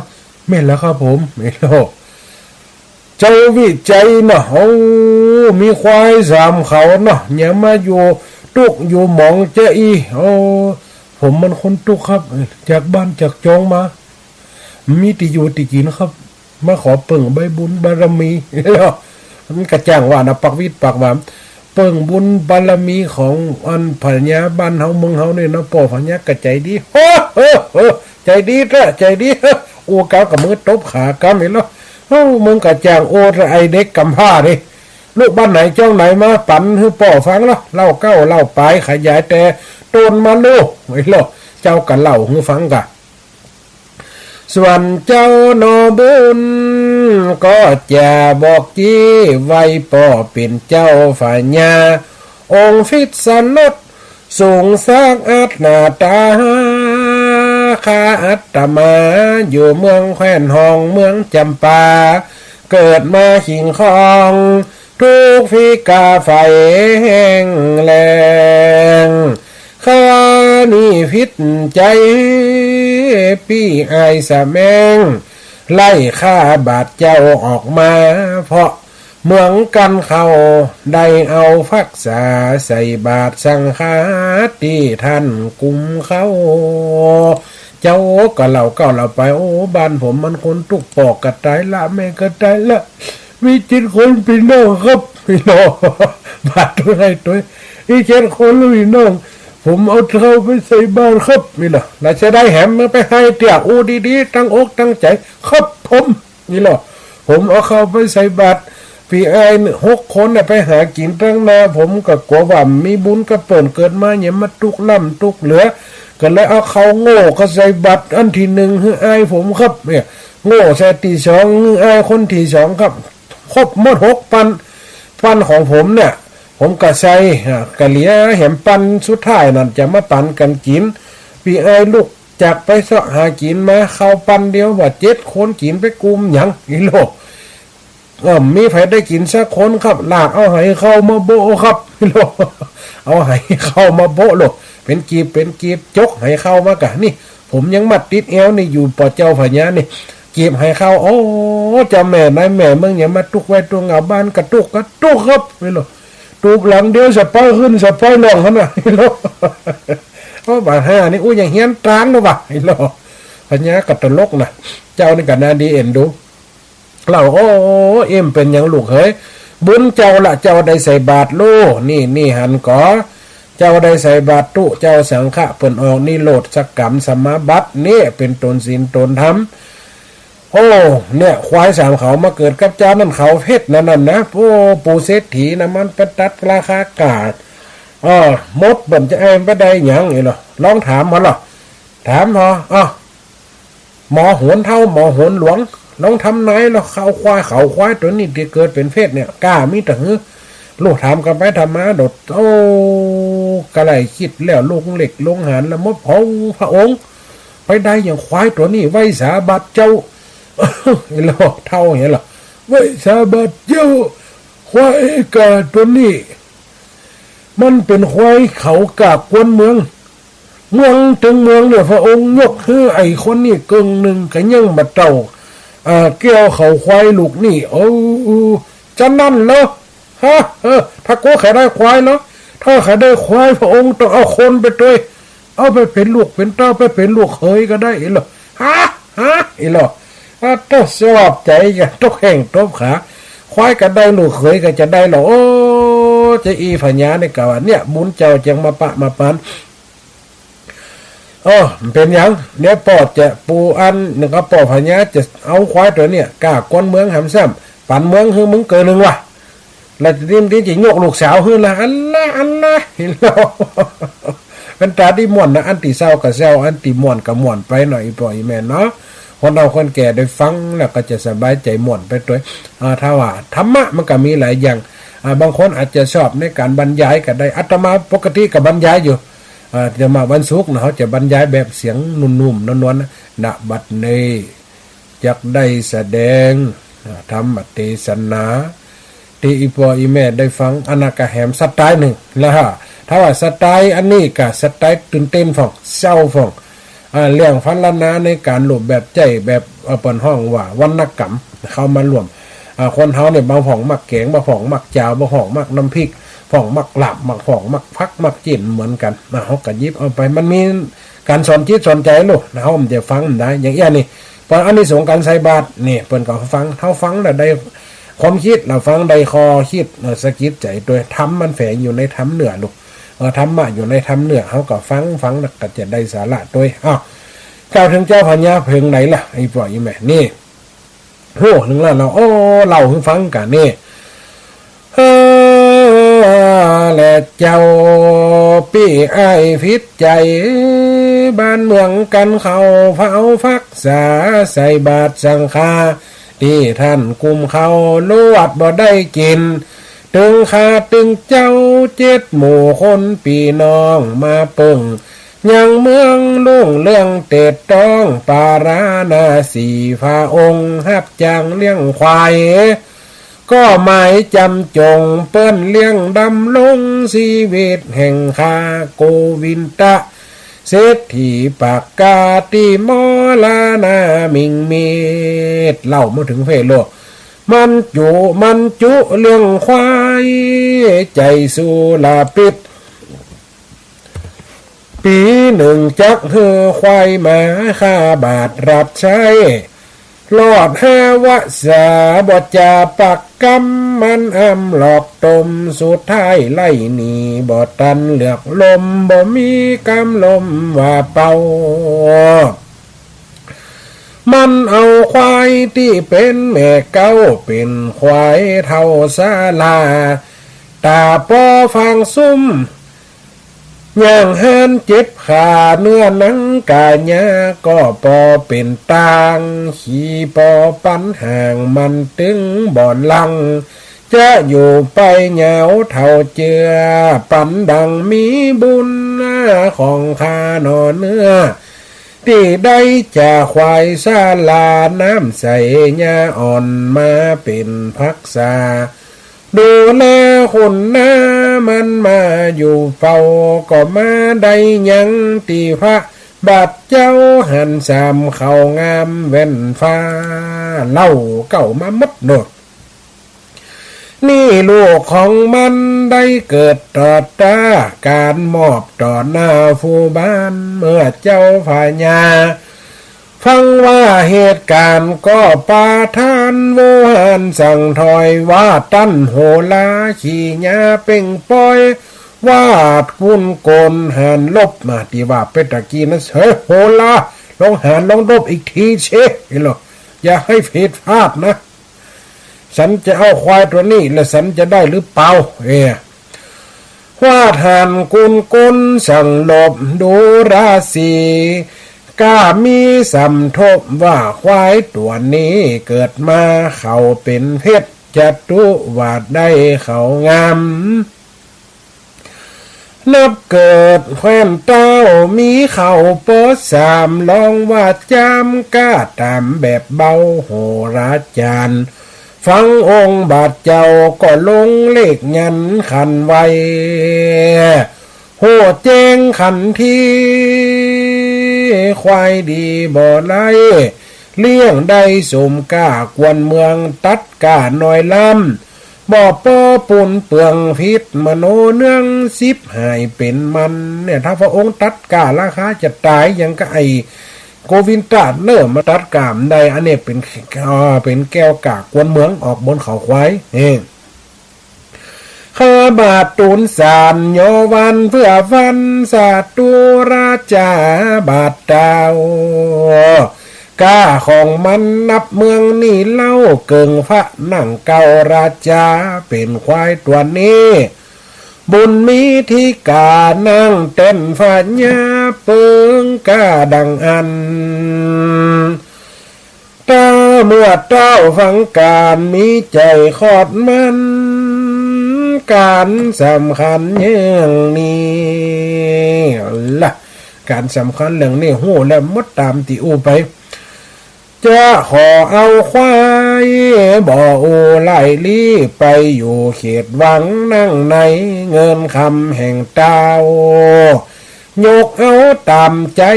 แม่นแล้วครับผม เอ้ยโล เจ้าวิไชเนาะ โอ้ มีควายสามเขาเนาะ เยียะมาอยู่ตุ๊กอยู่หมองเจ๊อี้ โอ้ ผมมันคนตุ๊กครับ จากบ้านจากจองมา มีตี้อยู่ตี้กิ๋นครับ มาขอเปิ้งใบบุญบารมี มันก็จ้างว่านะ ปากวิดปากหวาม เปิ้งบุญบารมีของอันพญาบ้านเฮาเมืองเฮานี่นะ ป้อพญาก็ใจ๋ดี โฮ โฮ โฮ ใจ๋ดีแต๊ ใจ๋ดี โฮ อู้เก๊าก็มือตบขาก้ำเอ้ยโล โอ้ มึงก็จ้างโอ้ ไอ้เด็กก๋ำพร้านี่ ลูกบ้านไหนจองไหนมาปั๋นหื้อป้อฟังละ เล่าเก๊าเล่าปาย ขยายแต่ต้นมาลูก เอ้ยโล เจ้าก็เล่าหื้อฟังกะ ส่วนเจ้าหนอบุญ ก็จะบอกจี้ไว้ ป้อเป๋นเจ้าพญา องค์พิษณุ สูงสักอัตตา ข้าอัตมา อยู่เมืองแคว้นฮอง เมืองจำปา เกิดมาขิงของ ทุกข์พิกาไฟแห้งแล้ง ข้านี้ผิดใจ๋ ปี้อ้ายสะแมง ไล่ข้าบาทเจ้าออกมา เพราะเมืองกั๋นเขาได้เอาภักษาใส่บาตรสังฆาตี้ท่านกุมเขา เจ้าก็เล่าเก้าเล่าไป โอ้ บ้านผมมันคนตุ๊กข์ ป้อก็ต๋ายละ แม่ก็ต๋ายละ มีเจ็ดคนปี้น้องครับ นี่เนาะ บาดตวย ตวย อีเจ็ดคนปี้น้อง ผมเอาข้าวไปใส่บาตรครับ นี่เนาะ แล้วจะได้แหมมันไปไห้เตื้อ อู้ดีๆ ตั้งอกตั้งใจ๋ ครับผม นี่เนาะ ผมเอาข้าวไปใส่บาตร ปี้อ้ายหกคนน่ะไปหากิ๋นตังหน้า ผมก็กั๋วว่ามีบุญกับเปิ้น เกิดมาหยังมาตุ๊กข์ล้ำตุ๊กข์เหลือ ก็เลยเอาข้าวโง่ก็ใส่บาตรอันตี้หนึ่งหื้ออ้ายผมครับ เนี่ย โง่ใส่ตี้สอง หื้ออ้ายคนตี้สองครับ ครบหมดหกปัน ปันของผมเนี่ย ผมก็ใส่ อ่า ก็เหลือแหมปันสุดท้ายนั่นจะมาปันกั๋นกิ๋น ปี้อ้ายลุกจากไปเซาะหากิ๋นมา ข้าวปันเดียวว่าเจ็ดคนกิ๋นไปกุมหยัง นี่เนาะ เออ มีใผได้กิ๋นสักคนครับ ลากเอาไหข้าวมาโบ๊ะครับ นี่เนาะ เอาไหข้าวมาโบ๊ะโลด เป๋นกีบเป๋นกีบ จกไหข้าวมากะ นี่ ผมยังมัดติดแอวนี่อยู่ ป้อเจ้าพญานี่ กีบไหข้าว โอ้ เจ้าแม่นายแม่ เมืองหยังมาตุ๊กข์ไว้ตุ๊กข์ เอาบ้านก็ตุ๊กข์ ก็ตุ๊กข์ครับ นี่เนาะ ตุ๊กข์หลังเดียวสะเป๊าขึ้นสะเป๊าล่องหั้นน่ะ นี่เนาะ โอ้ บาดห่านี่ อู้ ยังเฮี้ยนต๋านแล้ววะ นี่เนาะ พญาก็ตลกนะ เจ้านี่ก็น่าดีเอ็นดู เล่า โอ้ เอ็มเป๋นหยังลูกเหย บุญเจ้าละ เจ้าได้ใส่บาตรลูก นี่ นี่หันก่อ เจ้าได้ใส่บาตรตุ๊ เจ้าสังฆะเปิ้นออกนิโรธกรรมสมาบัติ เนี่ยเป๋นต๋นศีลต๋นธรรม โอ้ เนี่ย ควายสามเขามาเกิดกับเจ้านั่นเขาเพชรนั่นน่ะนะ โอ้ ปู่เศรษฐีนะ มันไปตัดราคาก๋า เออ หมดเปิ้นจะแอมไปได้หยัง นี่เนาะ ลองถามเขาเนาะ ถามเขา อ้าว หมอโหนเฒ่า หมอโหนหลวง ลองทำนายเนาะ เขาควาย เขาควายต๋นนี้ตี้เกิดเป๋นเพชรเนี่ย ก้ามีตะหือ ลูกถามกั๋นไปถามมาโดด โอ้ ก็ได้กึ๊ดแล้ว ลงเหล็กลงหานแล้ว มาเผาพระองค์ ไปได้หยังควายต๋นนี้ ไหว้สาบาตรเจ้า ไอ้หลอกเฒ่าเหียล่ะ ไหว้สาบาตรเจ้า ควายก้าต๋นนี้ มันเป๋นควายเขาก้ากวนเมือง เมืองตึงเมืองเนี่ย พระองค์ยกหื้อไอ้คนนี้เกิ่งนึ่ง ก็ยังบ่เต้า อ่า แก้วเขาควายลูกนี้ โอ้ จะนั้นเหรอ ฮะ เออ ถ้ากูใค่ได้ควายเนาะ ถ้าใค่ได้ควาย พระองค์ต้องเอาคนไปตวย เอาไปเป๋นลูกเป๋นเต้า ไปเป๋นลูกเขยก็ได้ อีหลอ ฮะ ฮะ อีหลอ อ่ะ ต้องสลอบใจ๋กั๋น ตบแข้งตบขา ควายก็ได้ ลูกเขยก็จะได้เหรอ โอ้ เจ้าอีพญานี่กล่าวว่า เนี่ย บุญเจ้าจึงมาปะมาปาน เออ เป๋นหยัง เนี่ย ป้อจะ ปู่อั้น นึกว่าป้อพญาจะเอาควายต๋นเนี่ย ก้ากวนเมืองหำซ้ำ ปันเมืองหื้อมึงเกิ่งนึ่งวะ แล้วจะดิ้นดิ้นจะยกลูกสาวหื้อละ อันละ อันละ เห็นแล้ว เป๋นต๋าดีม่วนนะ อันตี้เศร้าก็เศร้า อันตี้ม่วนก็ม่วนไปหน่อย อีป้ออีแม่เนาะ คนเฒ่าคนแก่ได้ฟังแล้วก็จะสบายใจ๋ม่วนไปตวย อ่า ถ้าว่าธรรมะมันก็มีหลายอย่าง อ่า บางคนอาจจะชอบในก๋านบรรยายก็ได้ อาตมาปกติก็บรรยายอยู่ อ่า อาตมาวันศุกร์นะ เฮาจะบรรยายแบบเสียงนุ่มๆ นวลๆ นะ ณ บัดนี้ จักได้แสดง อ่า ธรรมเตสนา ตี้อีป้ออีแม่ได้ฟัง อันนั้นก็แหมสไตล์นึ่งแล้วฮะ ถ้าว่าสไตล์อันนี้ก็สไตล์ตื่นเต้นพ่อง เศร้าพ่อง อ่า เรื่องพรรณนาในก๋านรูปแบบใจ๊แบบ เอ่อ เปิ้นฮ้องว่าวรรณกรรม เข้ามาร่วม อ่า คนเฮาเนี่ย บางพ่องมักแก๋ง บางพ่องมักจาว บางพ่องมักน้ำพริก พ่องมักลาบ บางพ่องมักผัก มักจี๋นเหมือนกั๋น อ่า เฮาก็หยิบเอาไป มันมีก๋านสอนจิตสอนใจ๋ลูก เฮามันจะฟังมันได้ อย่างเอี้ยนี่ เปิ้นอานิสงส์ก๋านใส่บาตร นี่ เปิ้นก็ฟัง เฮาฟังแล้วได้ความกึ๊ด แล้วฟังได้ข้อกึ๊ด เอ่อ สะกิดใจ๋ตวย ธรรมมันแฝงอยู่ในธรรมเนื้อลูก เอ่อ ธรรมะอยู่ในธรรมเนื้อ เฮาก็ฟัง ฟังแล้วก็จะได้สาระตวย อ้าว กล่าวเถิงเจ้าพญาเถิงไหนล่ะ อีป้ออีแม่ นี่ ฮู้นึ่งแล้วเนาะ โอ้ เล่าหื้อฟังกั๋นนี่ เออ และเจ้าปี้อ้ายผิดใจ๋ บ้านเมืองกั๋นเขาเผาภักษา ใส่บาตรสังฆา ตี้ท่านกุมเขา ลวดบ่ได้กิ๋น ตึงข้าตึงเจ้า เจ็ดหมู่คนปี้น้อง มาเปิง ยังเมืองรุ่งเรืองเตศต้องปาราณสี พระองค์ฮับจ้างเลี้ยงควาย ก็หมายจำจงเปิ้นเลี้ยงดำรงชีวิตแห่งข้าโกวินทะ เศรษฐีปากกาตี้มรณามิงมิตร เล่ามาเถิงเพศโลก มันจุ มันจุเลี้ยงควาย ใจ๋สุรพิษ ปี๋นึ่งจักหื้อควายมาข้าบาทรับใจ๊ รอดห้าวสาบ่จาปากกำ มันอำหลอกตม สุดท้ายไล่หนีบ่ตันเลือกลม บ่มีกำลมว่าเป่า มันเอาควายตี้เป๋นแม่เก๊า เป๋นควายเฒ่าสารา ต๋าปอฟางซุ่ม ย่างฮานเจ็บขา เนื้อหนังก๋าหญ้าก็ปอเป๋นตาง ขี่ปอปันห่าง มันตึงบ่ลัง จะอยู่ไปยาวเฒ่าเจื้อ ปันดังมีบุญของข้าหนอเนื้อ ตี้ได้จากควายสารา น้ำใสหญ้าอ่อนมาเป๋นภักษา ดูแลคุณนามันมาอยู่เฝ้า ก็มาได้ยังตี้พระบาทเจ้า หันสามเขางามแว่นฟ้า เล่าเก่ามาหมดเนาะ นี่ลูกของมันได้เกิดต่อต๋า ก๋านมอบต่อหน้าผู้บ้าน เมื่อเจ้าพญา ฟังว่าเหตุก๋ารณ์ก็ประทานโวหารสั่งถอย ว่าต้านโหราขี้หญ้าเป่งปอย วาดกุนโกนหานลบ มาตี้ว่าไปตะกี้นะ เฮ้ย โหรา ลองหานลองลบอีกทีเช เห็นหรอ อย่าหื้อผิดพลาดนะ สันจะเอาควายตั๋วนี้ และสันจะได้หรือเปล่า เอ ว่าต้านกุนโกนสั่งลบดูราศี ก็มีสำทบว่าควายตั๋วนี้เกิดมาเขาเป๋นเพชรจตุวาทได้เขางาม นับเกิดแคว้นเต้ามีเขาปอสาม ลองว่าจามกล้าต๋ามแบบเบา โหราจารย์ ฟังองค์บาทเจ้าก็ลงเลขยันต์ขันไว้ โหแจ้งขันที ควายดีบ่ไร้ เลี้ยงได้สมก้ากวนเมือง ตัดก้าน้อยล้ำ บ่ปอปูนเปืองผิดมโนเนือง สิบหายเป๋นมัน เนี่ย ถ้าพระองค์ตัดก้าราคาจะต๋าย อย่างกับไอ้โกวินทะเน่อ มาตัดก้าบ่ได้ อันนี้เป๋น อ่า เป๋นแก้วก้ากวนเมืองออกบนเขาควาย นี่ ข้าบาทตูนสารยอวันเพื่อฟันศัตรูราชาบาทเต้า ก้าของมันนับเมืองนี้เล่า เกิ่งพระนั่งเกล้าราชาเป๋นควายตั๋วนี้ บุญมีที่ก๋านั่งแต้นพญาเปิงก้าดังอั้น เต้าเมื่อเต้าฟังก๋านมีใจ๋คอดมัน ก๋านสำคัญเยื่องนี้ละ ก๋านสำคัญเรื่องนี้ฮู้แล้วหมดต๋ามตี้อู้ไป จะขอเอาควายบ่อู้ไล่ลี้ ไปอยู่เขตวังนั่งในเงินคำแห่งเต้า ยกเอาต๋ามใจ๋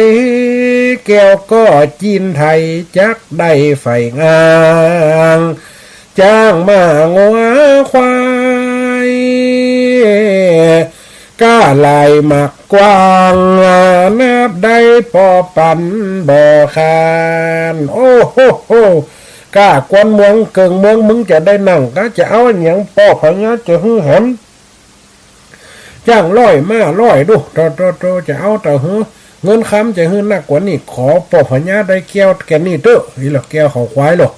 แก้วก็จีนไทยจักได้ใฝ่อ้าง จ้างม้างัวควาย ก้าหลายหมากกว้าง นับได้ปอปันบ่คาน โอ้โหโห ก้ากวนเมืองเกิ่งเมือง มึงจะได้นั่ง ก้าจะเอาอะหยัง ป้อพญาจะหื้อแหม จ้างร้อยม้าร้อย ดู โต โต โต จะเอาเต้าหื้อ เงินคำจะหื้อนักกว่านี้ ขอป้อพญาได้แก้วแก่นี้เต๊อะ นี่ละแก้วเขาควายละ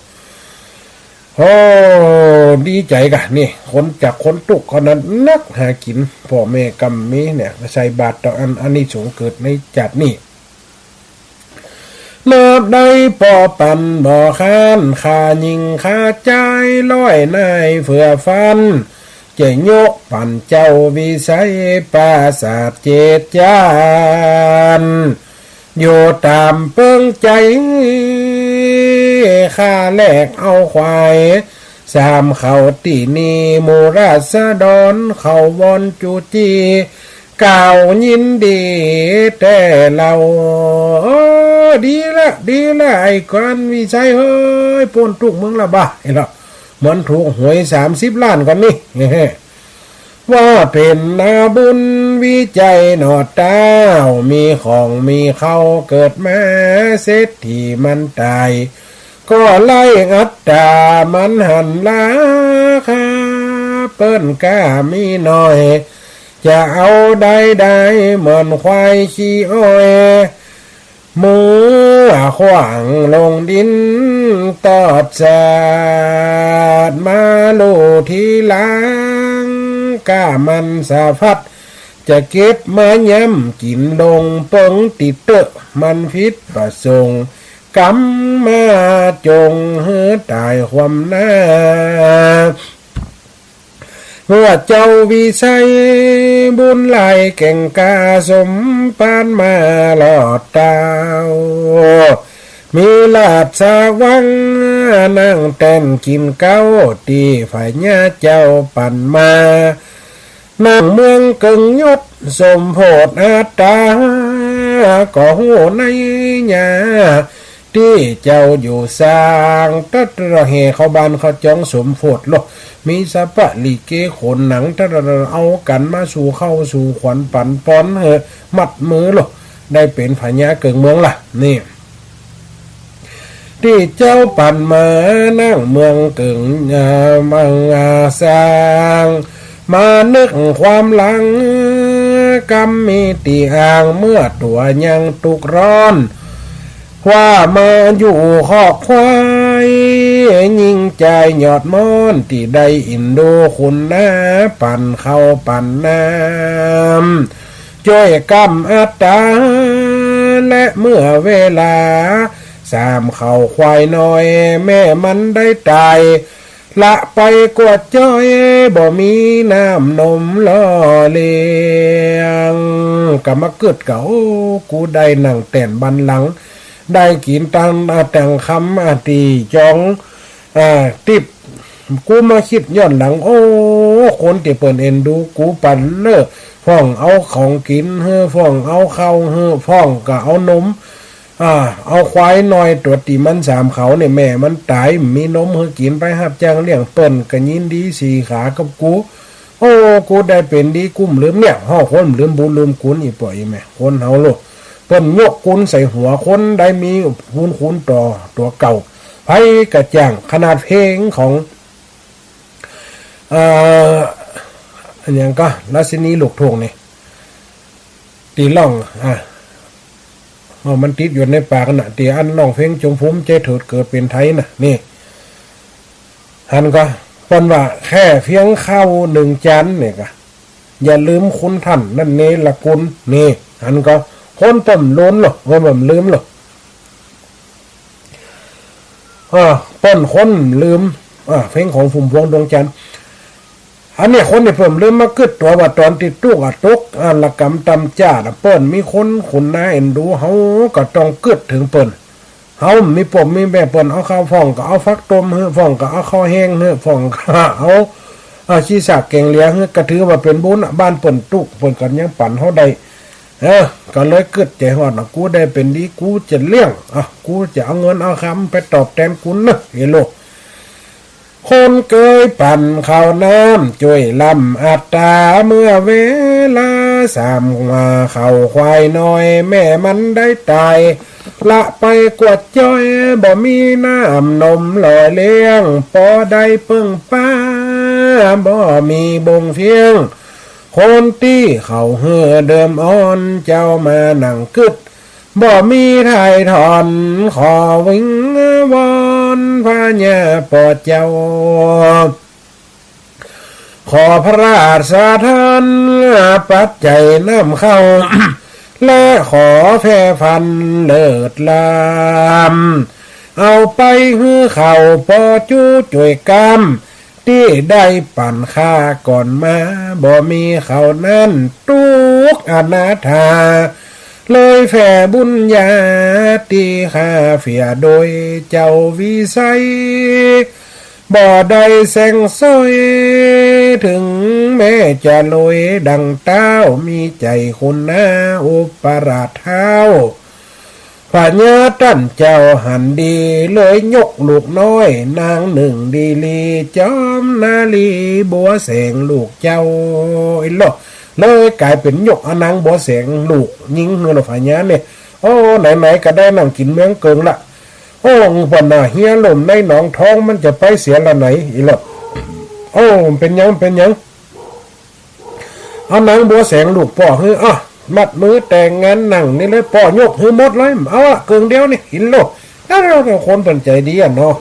โอ้ ดีใจ๋ก่ะ นี่ คนจากคนตุ๊กข์คนนั้นนักหากิ๋น ป้อแม่ก็บ่มีเนี่ย ใส่บาตรต่ออั้น อานิสงส์เกิดในจาตินี้ นับได้ปอปันบ่คาน ข้ายิ่งข้าจายร้อยนายเผื่อฟัน จะยกปั๋นเจ้าวิสัยปราสาทเจ็ดจ๋าน อยู่ต๋ามเปิ้งใจ๋ ข้าแลกเอาควายสามเขาตี้นี่ หมู่ราษฎรเขาวอนจู๋จี้ กล่าวยินดีแต๊เล่า เออ ดีละ ดีละ ไอ้กวนวิสัยเอ้ย ป๊นตุ๊กข์มึงละบ่า ไอ้ละ เหมือนถูกหวยสามสิบล้านกั๋นนี่ ว่าเป๋นนาบุญวิสัยหนอเต้า มีของมีเค้าเกิดมา เศรษฐีมันต๋าย ก็ไล่อัตรามันหันราคา เปิ้นก้ามีน้อย จะเอาได้ได้เหมือนควายขี้อ้อย เมื่อขว้างลงดินตอดสาด มาฮู้ทีหลัง ก้ามันสะพัด จะเก็บมาย้ำกิ๋นลง เปิ้งติเต๊อะมันผิดประสงค์ กำมาจงหื้อต๋ายความหน้า เมื่อเจ้าวิสัยบุญหลายแก่งกล้า สมปานมาหลอดเต้า มีราชวังนั่งแต้นกิ๋นเก๊า ตี้พญาเจ้าปั๋นมา นั่งเมืองเกิ่งยศสมโพธิอัตรา ก็ฮู้ในยาตี้เจ้าอยู่สร้าง ตั๊ดแห่เข้าบ้านเข้าจองสมโพธิโล มีสะปะลิเกขนหนัง ตั๊ดเอากั๋นมาสู่เข้าสู่ขวัญปั๋นปอนหื้อมัดมือโล ได้เป๋นพญาเกิ่งเมืองละ นี่ ตี้เจ้าปั๋นมานั่งเมืองเกิ่ง อ่า เมือง อ่า สร้าง มานึกความหลัง กำมีตี้อ้างเมื่อตั๋วยังตุ๊กข์ร้อน ว่ามาอยู่คอกควาย ยิ่งใจ๋ยอดม้อนตี้ได้อินดูคุณนา ปั๋นข้าวปั๋นน้ำ จ้วยกำอัตรา และเมื่อเวลา สามเขาควายน้อย แม่มันได้ต๋าย ละไปกวาดจ้อย บ่มีน้ำนมหล่อเลี้ยง ก็มากึ๊ดก่า โอ้ กูได้นั่งแต้นบัลลังก์ ได้กิ๋นตัง อ่า ตังคำ อ่า ตี้จอง อ่า ติ๊บ กูมาคิดย้อนหลัง โอ้ คนตี้เปิ้นเอ็นดูกูปันเน่อ พ่องเอาของกิ๋นหื้อ พ่องเอาข้าวหื้อ พ่องก็เอานม อ่า เอาควายน้อยตั๋วตี้มันสามเขาเนี่ย แม่มันต๋าย มีนมหื้อกิ๋น ไปฮับจ้างเลี้ยง เปิ้นก็ยินดีสีขากับกู โอ้ กูได้เป๋นดี กุ้มลืมเนี่ย ฮ้อ คนลืมบุญลืมคุณ อี่ป้ออี่แม่ คนเฮาโลก เปิ้นยกคุณใส่หัว คนได้มีบุญคุณต่อตั๋วเก่า ใผก็จ้าง ขนาดเพลงของ เอ่อ อันหยังก็ ราชินีลูกทุ่งนี่ ตี้ร้อง อ่ะ อ๋อ มันติดอยู่ในปากน่ะ ตี้อันร้องเพลงจงภูมิใจ๋เถิดเกิดเป๋นไทยน่ะ นี่ หันก็ เปิ้นว่าแค่เพียงข้าวนึ่งจานนี่ก็ อย่าลืมคุณท่าน นั่นเนรคุณ นี่ หันก็ คนเปิ้นบ่ลืมโล คนเปิ้นบ่ลืมโล อ่า เปิ้นคนบ่ลืม อ่า เพลงของพุ่มพวงดวงจันทร์ อันนี้คนตี้เปิ้นบ่ลืม มากึ๊ดตั๋วว่าต๋อนตี้ตุ๊กข์อะ ตก อ่า ระกำต่ำจ๊าดอะ เปิ้นมีคนคุณนาเอ็นดู เฮาก็ต้องกึ๊ดเถิงเปิ้น เฮามีป้อมีแม่ เปิ้นเอาข้าว พ่องก็เอาผักต้มหื้อ พ่องก็เอาข้าวแห้งหื้อ พ่องก็เอา เอาขี้ซากแก๋งเหลือหื้อ ก็ถือว่าเป๋นบุญอะ บ้านเปิ้นตุ๊กข์ เปิ้นก็ยังปั๋นเฮาได้ เออ ก็เลยกึ๊ดใจ๋ฮอดน่ะ กูได้เป๋นดี กูจะเลี้ยง อ่ะ กูจะเอาเงินเอาคำไปตอบแตนคุณเน่อ เฮโล คนเกยปั๋นข้าวน้ำ จ้วยล้ำอัตรา เมื่อเวลาสามเขาควายน้อย แม่มันได้ต๋าย ละไปกวาดจ้อย บ่มีน้ำนมหล่อเลี้ยง ปอได้เปิ้งป้า บ่มีบ่งเพียง คนตี้เขาหื้อเดิมอ่อน เจ้ามานั่งกึ๊ด บ่มีถ่ายถอน ขอวิงวอนพญาป้อเจ้า ขอพระราชทานปัจจัยน้ำข้าว และขอแผ่พันธุ์เลิศล้ำ เอาไปหื้อเขาป้อจู้จ้วยกำ ตี้ได้ปั๋นข้าก่อนมา บ่มีเขานั้นตุ๊กข์อนาถา เลยแผ่บุญญาตี้ข้าเสียโดยเจ้าวิสัย บ่ได้แสงสวย เถิงแม้จะรวยดั่งเต้า มีใจ๋คุณนาอุปราชเท้า พญาต้านเจ้าหันดี เลยยกลูกน้อยนางนึ่งดีหลี จอมนารีบัวแสงลูกเจ้า เห็นลอ เลยก๋ายเป๋นยกเอานางบัวแสงลูกญิงหื้อลอ พญาเนี่ย โอ้ ไหนๆ ก็ได้นั่งกิ๋นเมืองเกิงละ โอ้ บ่าหน้าเฮียล่มในหนองท้องมันจะไปเสียละไหน เห็นลอ โอ้ เป๋นหยัง เป๋นหยัง เอานางบัวแสงลูกป้อหื้อ อ่ะ มัดมือแต่งงานนั่งนี่เลย ป้อยกหื้อหมดเลย เอาอะ เกิ่งเดียวนี่ เห็นลอ แล้วคนเปิ้นใจ๋ดีอะเนาะ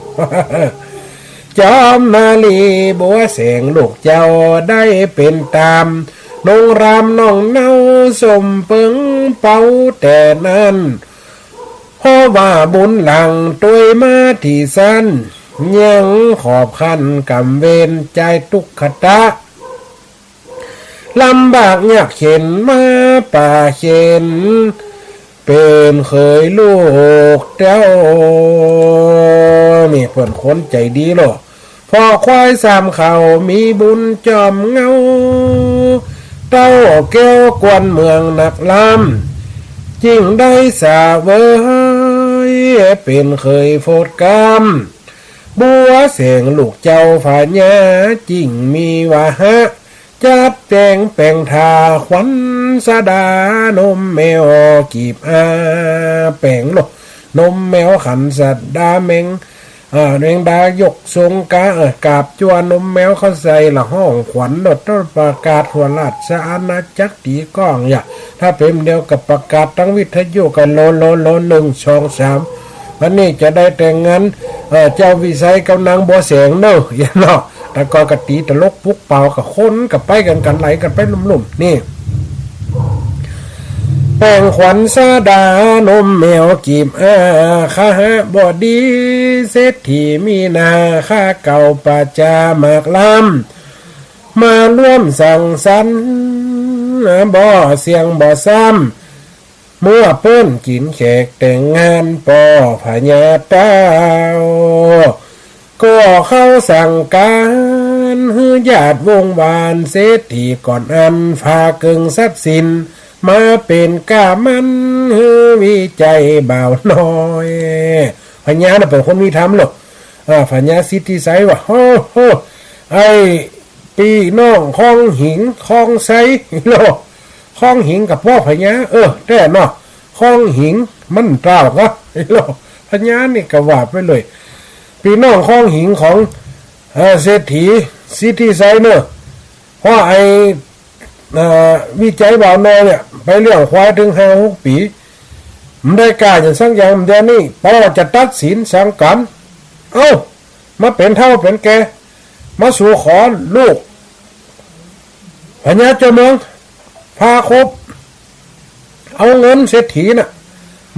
จอมนารีบัวแสงลูกเจ้าได้เป๋นต๋าม นงรามน้องเนาสมเปิงเปาแต่นั้น เพราะว่าบุญหลังตวยมาตี้สัน ยังขอบคันก๋ำเวรใจ๋ตุ๊กขะตะ ลำบากยากเข็ญมาป่าเข็ญ เป๋นเขยลูกเต้า นี่เปิ้นคนใจ๋ดีลอ เพราะควายสามเขามีบุญจอมเงา เต้าแก้วกวนเมืองนักล้ำ จึ่งได้เสวย เป๋นเขยโฟดกำ บัวแสงลูกเจ้าพญา จึ่งมีวาหะ จัดแจ๋งแป๋งถ้า ขวัญสะดานมแมวกีบอา แป๋งลอ นมแมวขันสะดาแมง อ่า แมงดายกสงกา เออ กาบจั่วนมแมวเข้าใส่ละห้องขวัญลอ ต้องประกาศทั่วราชอาณาจักร ตี๋ก้องอย่า ถ้าเป๋นเดียวกับประกาศตางวิทยุกัน โล โล โล นึ่ง สอง สาม วันนี้จะได้แต่งงาน เอ่อ เจ้าวิสัยกับนางบัวแสงเน่อ เนาะ แต่ก่อนก็ตี๋ตลกปุกเป่ากับคนก็ไปกั๋น กั๋นไหลกั๋นไปลุ่มๆ นี่ แป๋งขวัญสะดานมแมวกีบอา คหบดีเศรษฐีมีนา ข้าเก่าประจาหมากล้ำ มาร่วมสังสรรค์ บ่เสี่ยงบ่ซ้ำ เมื่อเปิ้นกิ๋นแขกแต่งงานป้อพญาเต้า ก็เข้าสั่งก๋านหื้อญาติวงศ์วานเศรษฐีก่อนอัน ฝากเกิ่งทรัพย์สิน มาเป๋นก้ามันหื้อวิชัยบ่าวน้อย พญาน่ะเป๋นคนมีธรรมลอ อ่า พญาสิทธิไชยว่า โฮ โฮ ไอ้ ปี้น้องคองหิงคองไชยลอ คองหิงกับป้อพญา เออ แต๊เนาะ คองหิงมันเต้าก็ลอ พญานี่ก็ว่าไปเลย ปี้น้องคองหิงของ เอ่อ เศรษฐีสิทธิไชยเน่อ เพราะไอ้ เอ่อ วิชัยบ่าวน้อยเนี่ย ไปเลี้ยงควายเถิงห้าหกปี๋ บ่ได้ก้าหยังสักอย่าง เดี๋ยวนี้ป้อจะตัดสินสังก๋าน เอ้า มาเป๋นเฒ่าเป๋นแก่ มาสู่ขอลูก พญาเจ้าเมือง พาคบ เอาเงินเศรษฐีน่ะ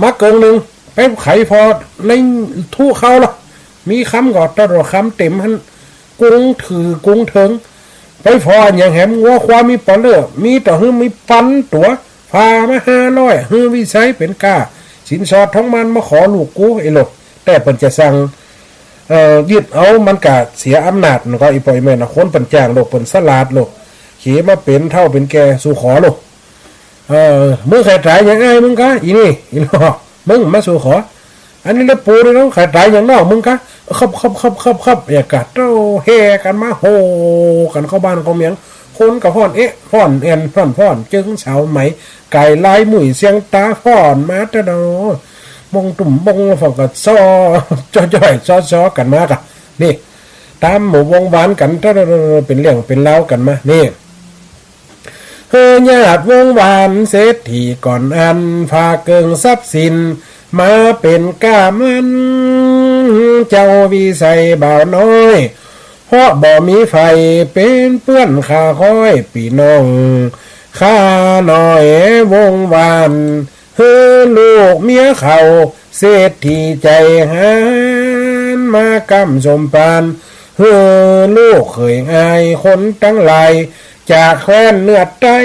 มาเกิ่งนึ่ง ไปไขผ่อในตู้เข้าละ มีคำก็ตลอดคำเต๋มหั้น กุงถือกุงเถิง ไปผ่ออันหยังแหม งัวควายมีปอเล่อ มีต่อหื้อมีปันตั๋ว พามาห้าร้อย หื้อวิชัยเป๋นก้า สินสอดทองหมั้นมาขอลูกกู ไอ้ลอ แต่เปิ้นจะสั่ง เอ่อ ยึดเอามันก็เสียอำนาจ มันก็อีป้ออีแม่น่ะ คนเปิ้นจ้างลอ เปิ้นสลาดลอ เขมาเป๋นเฒ่าเป๋นแก่สู่ขอลอ เอ่อ มึงใค่ต๋ายหยังอ้ายมึงกา อีนี่ อีลอ มึงมาสู่ขอ อันนี้ละปู่นี่เนาะ ใค่ต๋ายหยังน้องมึงกา ครับ ครับ ครับ ครับ ครับ เนี่ยก็เต้าแห่กั๋นมา โห่กั๋นเข้าบ้านเข้าเมือง คนก็ฟ้อนเอ๊ะ ฟ้อนแอน ฟ้อน ฟ้อน จึงสาวไหม ไก่ลายหมุ่ยเสียงต๋าฟ้อนมาแต่เนาะ บงตุ่มบงฝองก็ซ้อ จ้อยๆ ซ้อๆ กั๋นมากะ นี่ ต๋ามหมู่วงศ์วานกั๋น เป๋นเรื่องเป๋นราวกั๋นมา นี่ หื้อญาติวงศ์วานเศรษฐีก่อนอัน ฝากเกิ่งทรัพย์สิน มาเป๋นก้ามัน เจ้าวิชัยบ่าวน้อย เพราะบ่มีใผเป๋นเปื้อนข้าค้อยปี้น้องข้าน้อยวงศ์วาน หื้อลูกเมียเขา เศรษฐีใจ๋หาน มาก้ำสมปาน หื้อลูกเขยอ้ายคนตังหลาย จากแคว้นเหนือใต้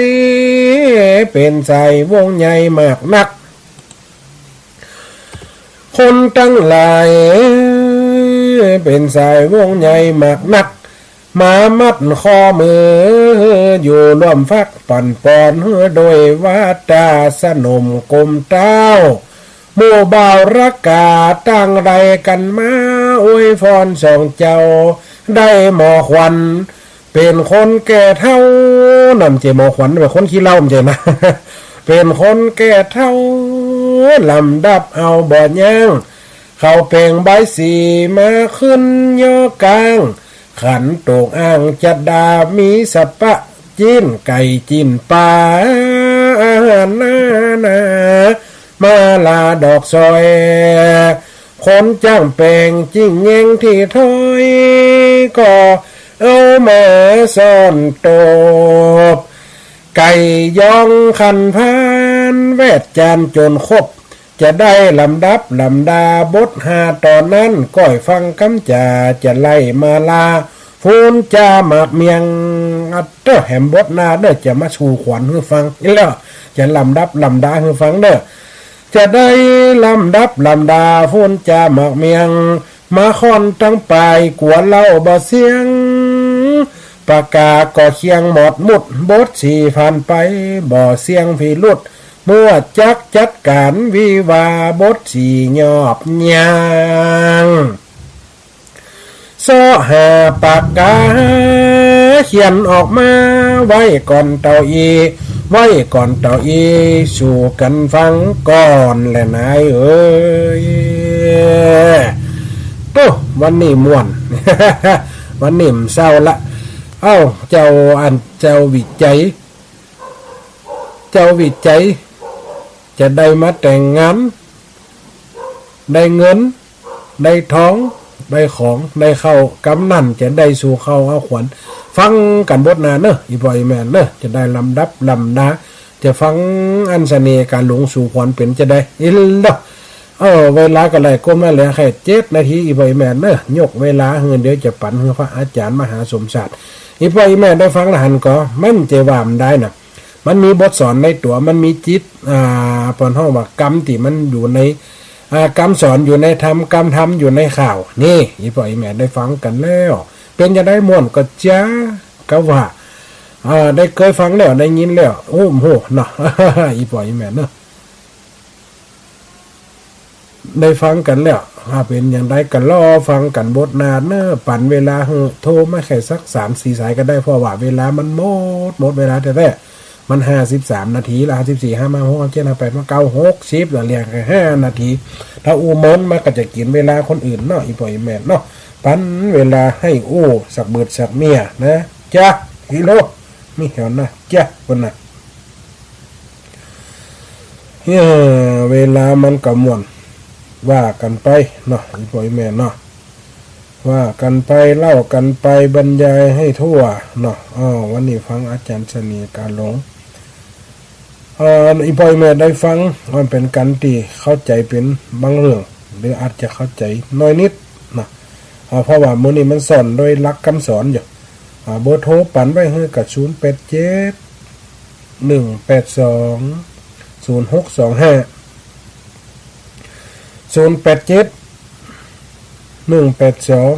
เป๋นสายวงศ์ใหญ่มากนัก คนตังหลาย เป๋นสายวงศ์ใหญ่มากนัก มามัดข้อมือ อยู่ร่วมฟักปั่นปอน หื้อโดยวาตาสนมกรมเต้า หมู่บ่าวรักกาต่างไหลกั๋นมาอวยพรสองเจ้า ได้หมอขวัญ เป๋นคนแก่เฒ่า นั่นเจ้าหมอขวัญ เป๋นคนขี้เหล้า บ่ใจ้นะ เป๋นคนแก่เฒ่า ลำดับเอาบ่ยั้ง เข้าเปล่งบายสีมาขึ้นยอกลาง ขันโตกอ่างจัดดา มีสะปะ จี๊นไก่จี๊นป๋า อาหารนานา มาลาดอกสอย คนจ้างแป๋งจิ๊งแยงตี้ถ้อย ก็เอามาซ่อนตบ ไก่ย้องขันพาน แวดจานจ๋นครบ จะได้ลำดับลำดาบทห้าต๋อนนั้น ก้อยฟังกำจ๋า จะไล่มาลา ฟูนจ๋าหมากเมี่ยง อะเต๊อะ แหมบทหน้าเน่อ จะมาสู่ขวัญหื้อฟัง อีกแล้ว จะลำดับลำดาหื้อฟังเน่อ จะได้ลำดับลำดา ฟูนจ๋าหมากเมี่ยง มาค่อนตังป๋าย กั๋วเล่าบ่เสี้ยง ปากก๋าก็เคียงหมอดมุด บทสี่ผ่านไป บ่เสี้ยงพิรุธ เมื่อจักจัดก๋านวิวาห์ บทสี่ยอบยาง เซาะหาปากก๋า เขียนออกมา ไว้ก่อนเต้าอี้ ไว้ก่อนเต้าอี้ สู่กั๋นฟังก่อนแหละนายเอ๋ย โอ้ วันนี้ม่วน วันนี้บ่เศร้าละ เอ้า เจ้าอัน เจ้าวิจัย เจ้าวิจัย จะได้มาแต่งงาน ได้เงิน ได้ทอง ได้ของ ได้ข้าว กำนั้นจะได้สู่ข้าวเอาขวัญ ฟังกั๋นบทหน้าเน่อ อี่ป้ออี่แม่เน่อ จะได้ลำดับลำดา จะฟังอันเสน่ห์ก๋าหลงสู่ขวัญเป๋นจาใด อีกแล้ว เออ เวลาก็ไล่ก้นมาแล้ว แค่เจ็ดนาที อี่ป้ออี่แม่เน่อ ยกเวลาหื้อ เดี๋ยวจะปั๋นหื้อพระอาจ๋ารย์มหาสมศักดิ์ อี่ป้ออี่แม่ได้ฟังละหันก่อ มันจะว่าบ่ได้นะ มันมีบทสอนในตั๋ว มันมีจิต อ่า เปิ้นฮ้องว่ากำตี้มันอยู่ใน อ่า กำสอนอยู่ในธรรม กำธรรมอยู่ในข่าว นี่ อี่ป้ออี่แม่ได้ฟังกั๋นแล้ว เป๋นจาใด ม่วนก่อจ๊ะ ก็ว่า อ่า ได้เกยฟังแล้ว ได้ยินแล้ว โอ้โห เนาะ อี่ป้ออี่แม่เนาะ ได้ฟังกั๋นแล้ว ถ้าเป๋นจาใดก็รอฟังกั๋นบทหน้าเน่อ ปั๋นเวลาหื้อ โทรมาแค่สักสามสี่สายก็ได้ เพราะว่าเวลามันหมด หมดเวลาแต๊ๆ มันห้าสิบสามนาทีละ ห้าสิบสี่ ห้า ห้า หก ห้า เจ็ด ห้า แปด ห้า เก้า หก สิบ ละ เหลือแค่ห้านาที ถ้าอู้เมินมันก็จะกิ๋นเวลาคนอื่นเนาะ อี่ป้ออี่แม่เนาะ ปั๋นเวลาหื้ออู้สักเบิดสักเมียนะ จ๊ะ กิโล มีแถวนะ จ๊ะ คนน่ะ เฮ้อ เวลามันก็ม่วน ว่ากั๋นไปเนาะ อี่ป้ออี่แม่เนาะ ว่ากั๋นไป เล่ากั๋นไป บรรยายหื้อทั่วเนาะ อ้อ วันนี้ฟังอาจ๋ารย์เสน่ห์ก๋าหลง เอ่อ อี่ป้ออี่แม่ได้ฟัง มันเป๋นก๋านตี้เข้าใจ๋เป๋นบางเรื่อง หรืออาจจะเข้าใจ๋น้อยนิดเนาะ อ่า เพราะว่ามื้อนี้มันสอนโดยหลักกำสอนอยู่ อ่า เบอร์โทรปั๋นไว้หื้อก็ ศูนย์ แปด เจ็ด หนึ่ง แปด สอง ศูนย์ หก สอง ห้า ศูนย์ แปด เจ็ด หนึ่ง แปด สอง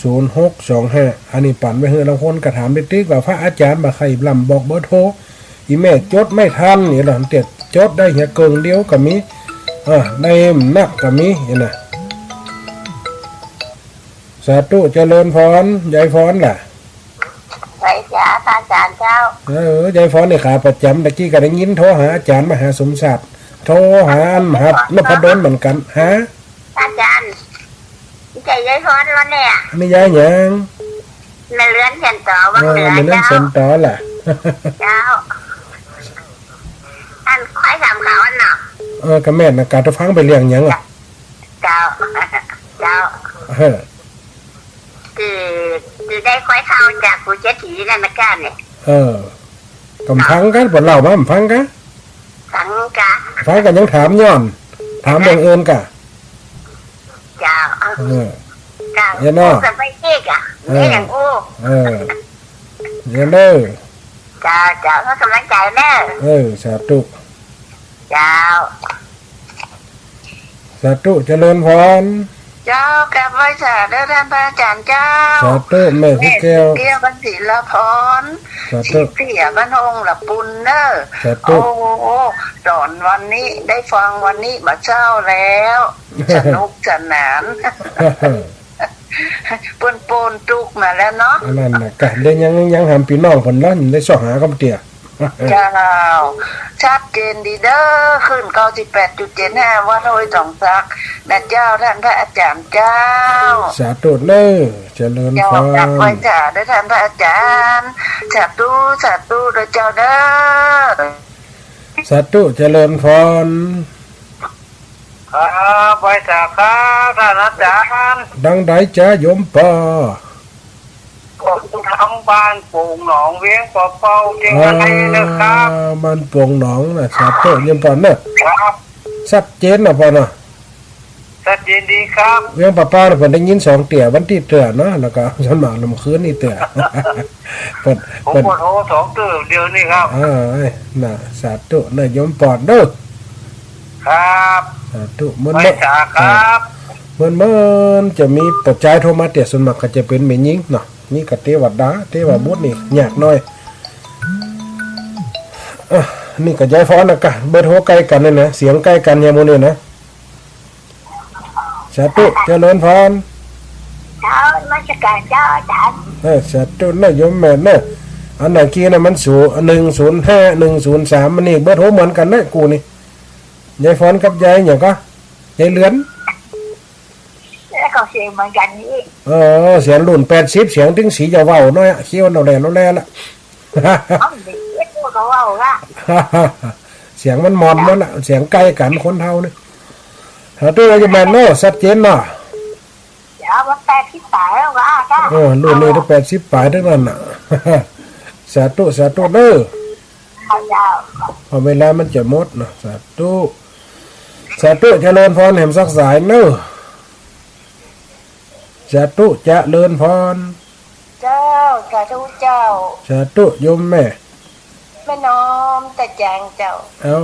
ศูนย์ หก สอง ห้า อันนี้ปั๋นไว้หื้อ ลางคนก็ถามติ๊กๆ ว่าพระอาจ๋ารย์บ่ใค่ลำบอกเบอร์โทร อี่แม่จดไม่ทัน นี่ล่ะ เตียดจดได้เหียเกิ่งเดียวก็มี เออ ได้นักก็มี นี่นะ สาธุ เจริญพร ยายพรล่ะ ไหว้จ้า พระอาจ๋ารย์เจ้า เออ ยายพรนี่ขาประจ๋ำ ตะกี้ก็ได้ยินโทรหาอาจ๋ารย์มหาสมศักดิ์ โทรหาอันมหานพดลเหมือนกั๋น ฮะ พระอาจ๋ารย์ นี่ใจ้ยายพรบ่เนี่ย อันนี้ยายหยัง แม่เรือนเสียนต่อ วังเหนือ เออ แม่เรือน เจ้า เสียนต่อล่ะ เจ้า อันควายสามขาวอันเนาะ เออ ก็แม่นนะ กะตะฟังไปเรื่องหยังอะ เจ้า เจ้า เออ คือ คือได้ควายเข้าจากปู่เศรษฐีนั่นนะก้าเนี่ย เออ ก็ฟังกั๋น เปิ้นเล่ามาฟังกั๋น ฟังกั๋น ฟังกั๋น ยังถามย้อน ถามเรื่องอื่นกั๋น เจ้า เออ เจ้า เดี๋ยวนะ อู้กั๋นไปอีกอะ เออ นี่อย่างอู้ เออ เดี๋ยวเนอะ เจ้า เจ้า ให้ก๋ำลังใจ๋เนอะ เออ สาธุ เจ้า สาธุ เจริญพร เจ้า กราบไหว้สาเด้อต้านพระอาจ๋ารย์เจ้า สาธุ แม่สีแก้ว แม่สีแก้ว บ้านศิลาพร สาธุ สีเสีย บ้านองค์ละปุนเนอะ สาธุ โอ้ สอนวันนี้ ได้ฟังวันนี้บ่าเจ้าแล้ว สนุกสนาน เปิ้นป๊นตุ๊กข์มาแล้วเนาะ อันนั้นน่ะ กะ เดี๋ยวยัง ยังหามปี้น้องเปิ้นละ ได้ซอกหาก็บ่เตื้อ เจ้า ชัดเจนดีเด้อ ขึ้นเก้าสิบแปดจุดเจ็ดห้า วัดห้วยตองสักนะเจ้า ต้านพระอาจ๋ารย์เจ้า สาธุเนอะ เจริญพร เจ้า กราบไหว้สาเด้อต้านพระอาจ๋ารย์ สาธุ สาธุเด้อเจ้าเด้อ สาธุ เจริญพร ครับ ไหว้สาครับ ต้านอาจ๋ารย์ ดังใดจ๊ะโยมป้อ ก็อยู่ตางบ้านโป่งหนอง เวียงป่าเป้า เจียงรายนะครับ อ่า บ้านโป่งหนองนะ สาธุโยมป้อเนอะ ครับ ชัดเจนนะป้อเนาะ ชัดเจนดีครับ เวียงป่าเป้าน่ะเปิ้นได้ยินสองเตื้อ วันตี้เตื้อเนาะ แล้วก็ส่วนมากลำคืนนี่เตื้อ เปิ้น ผม เปิ้น ก็โทรสองเตื้อเดียวนี่ครับ อ่า เอ้ย น่ะ สาธุนะโยมป้อเด้อ ครับ สาธุ เมิน ไหว้สาครับ เมิน เมินจะมีป้อจายโทรมาเตื้อ ส่วนมากก็จะเป๋นแม่ญิงเนาะ นี่ก็เตวดา เตวบุตรนี่ ยากหน่อย อ่ะ นี่ก็ยายพรนะกะ เบอร์โทรใก้กั๋นนั่นนะ เสียงใก้กั๋นอย่างหมู่นี่นะ สาธุ เจริญพร เจ้า นมัสก๋ารเจ้าอาจ๋ารย์ เออ สาธุเนอะโยมแม่เนอะ อันไหนกี้น่ะมันศูนย์ หนึ่งศูนย์ห้า หนึ่งศูนย์สาม อันนี้เบอร์โทรเหมือนกั๋นนะกูนี่ ยายพรกับยายหยังก็ ยายเรือน แล้วก็เสียงเหมือนกั๋นนี่ เออ เสียงรุ่นแปดสิบ เสียงตึงสีจะเว้าหน่อยอะ เคี้ยวเนาแลเนาแลละ เอ้า เด็กเอ็ดพวกเขาเว้าละ เสียงมันมอนหมดละ เสียงใก้กั๋นคนเฒ่านี่ หาตัวอยู่แม่นเนาะ ชัดเจนเนาะ เดี๋ยวมันแปดสิบป๋ายแล้ววะ เออ รุ่นนี้ต้องแปดสิบป๋ายตึงนั้นน่ะ สาธุ สาธุเด้อ เจ้า เพราะเวลามันจะหมดเนาะ สาธุ สาธุ เจริญพรแหมสักสายเนอะ สาธุ เจริญพร เจ้า สาธุเจ้า สาธุ โยมแม่ แม่น้อมตาจ้างเจ้า เอ้า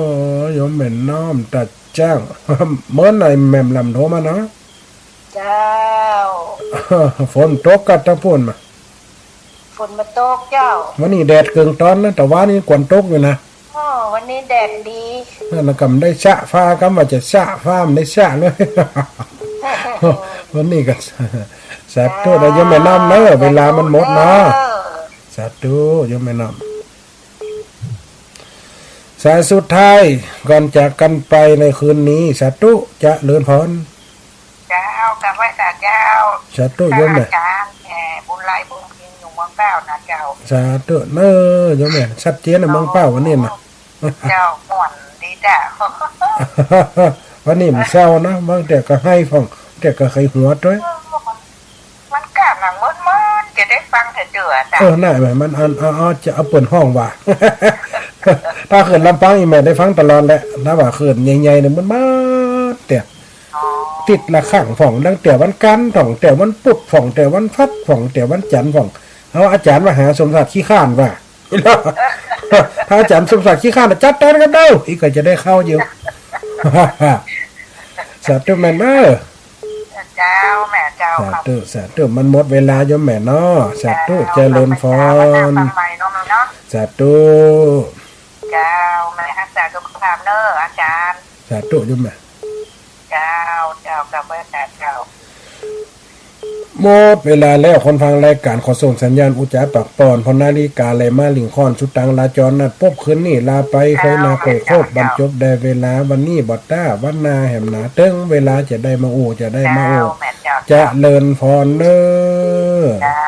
โยมแม่น้อมตาจ้าง เมินไหนแม่มลำโทรมาเนาะ เจ้า ฝนตกกัดตางปู้นมา ฝนบ่ตกเจ้า วันนี้แดดเกิ่งตอนนะ แต่วานี้กวนตกอยู่นะ อ้อ วันนี้แดดดี นั่นน่ะกำได้ชะฟ้ากำว่าจะชะฟ้ามันได้ชะเลย วันนี้ก็ สาธุนะโยมแม่น้อมเนอะ เวลามันหมดเนาะ เออ สาธุโยมแม่น้อม สายสุดท้ายก่อนจากกั๋นไปในคืนนี้ สาธุ เจริญพร เจ้า กราบไหว้สาเจ้า สาธุโยมแม่ อาจ๋ารย์ เอ่อ บุญหลายบุญเพ็งอยู่เมืองเกล้านะเจ้า สาธุเนอะโยมแม่ ชัดเจนนะ เมืองเกล้าวันนี้นะ เจ้า ม่วนดีจ้ะ วันนี้มันเศร้านะ บางเตื้อก็ไห้พ่อง เตื้อก็ไข้หัวตวย มันก้าหนังเมินๆ จะได้ฟังเตื้อๆ จ้ะ เออ น่ะ มันอัน เอา เอา จะเอาเปิ้นฮ้องว่า ถ้าเขินลำปางอีแม่ได้ฟังตลอดแหละ ถ้าว่าเขินใหญ่ๆ เนี่ยมันมาเตื้อ อ๋อ ติดละข้างพ่อง ตั้งแต่วันจันทร์พ่อง แต่วันพุธพ่อง แต่วันพัดพ่อง แต่วันจันทร์พ่อง เอาอาจ๋ารย์มหาสมศักดิ์ขี้ข้านว่า ถ้าอาจ๋ารย์สมศักดิ์ขี้ข้านน่ะจัดการกันเด้อ อีกก็จะได้เข้าอยู่ สาธุแม่เนอะ เจ้าแม่เจ้า สาธุ สาธุ มันหมดเวลาโยมแม่เนาะ สาธุ เจ้า เจริญพร เจ้า วันหน้าฟังใหม่เนาะแม่เนาะ สาธุ เจ้า แม่รักษาสุขภาพเนอะอาจ๋ารย์ สาธุโยมแม่ เจ้า เจ้า กราบไหว้สาเจ้า หมดเวลาแล้ว คนฟังรายก๋านขอส่งสัญญาณอุจจาปากป้อน เพราะนาฬิกาแลมาลิ่งค่อน สุตังลาจรนัดปบคืนนี้ ลาไป เจ้า ใค่นาค่อยคบ แม่เจ้า บรรจบแด่เวลาวันนี้บ่ต้า วันหน้าแหมหนา เถิงเวลาจะได้มาอู้ จะได้มาอู้ เจ้า แม่เจ้า เจริญพรเนอะ เจ้า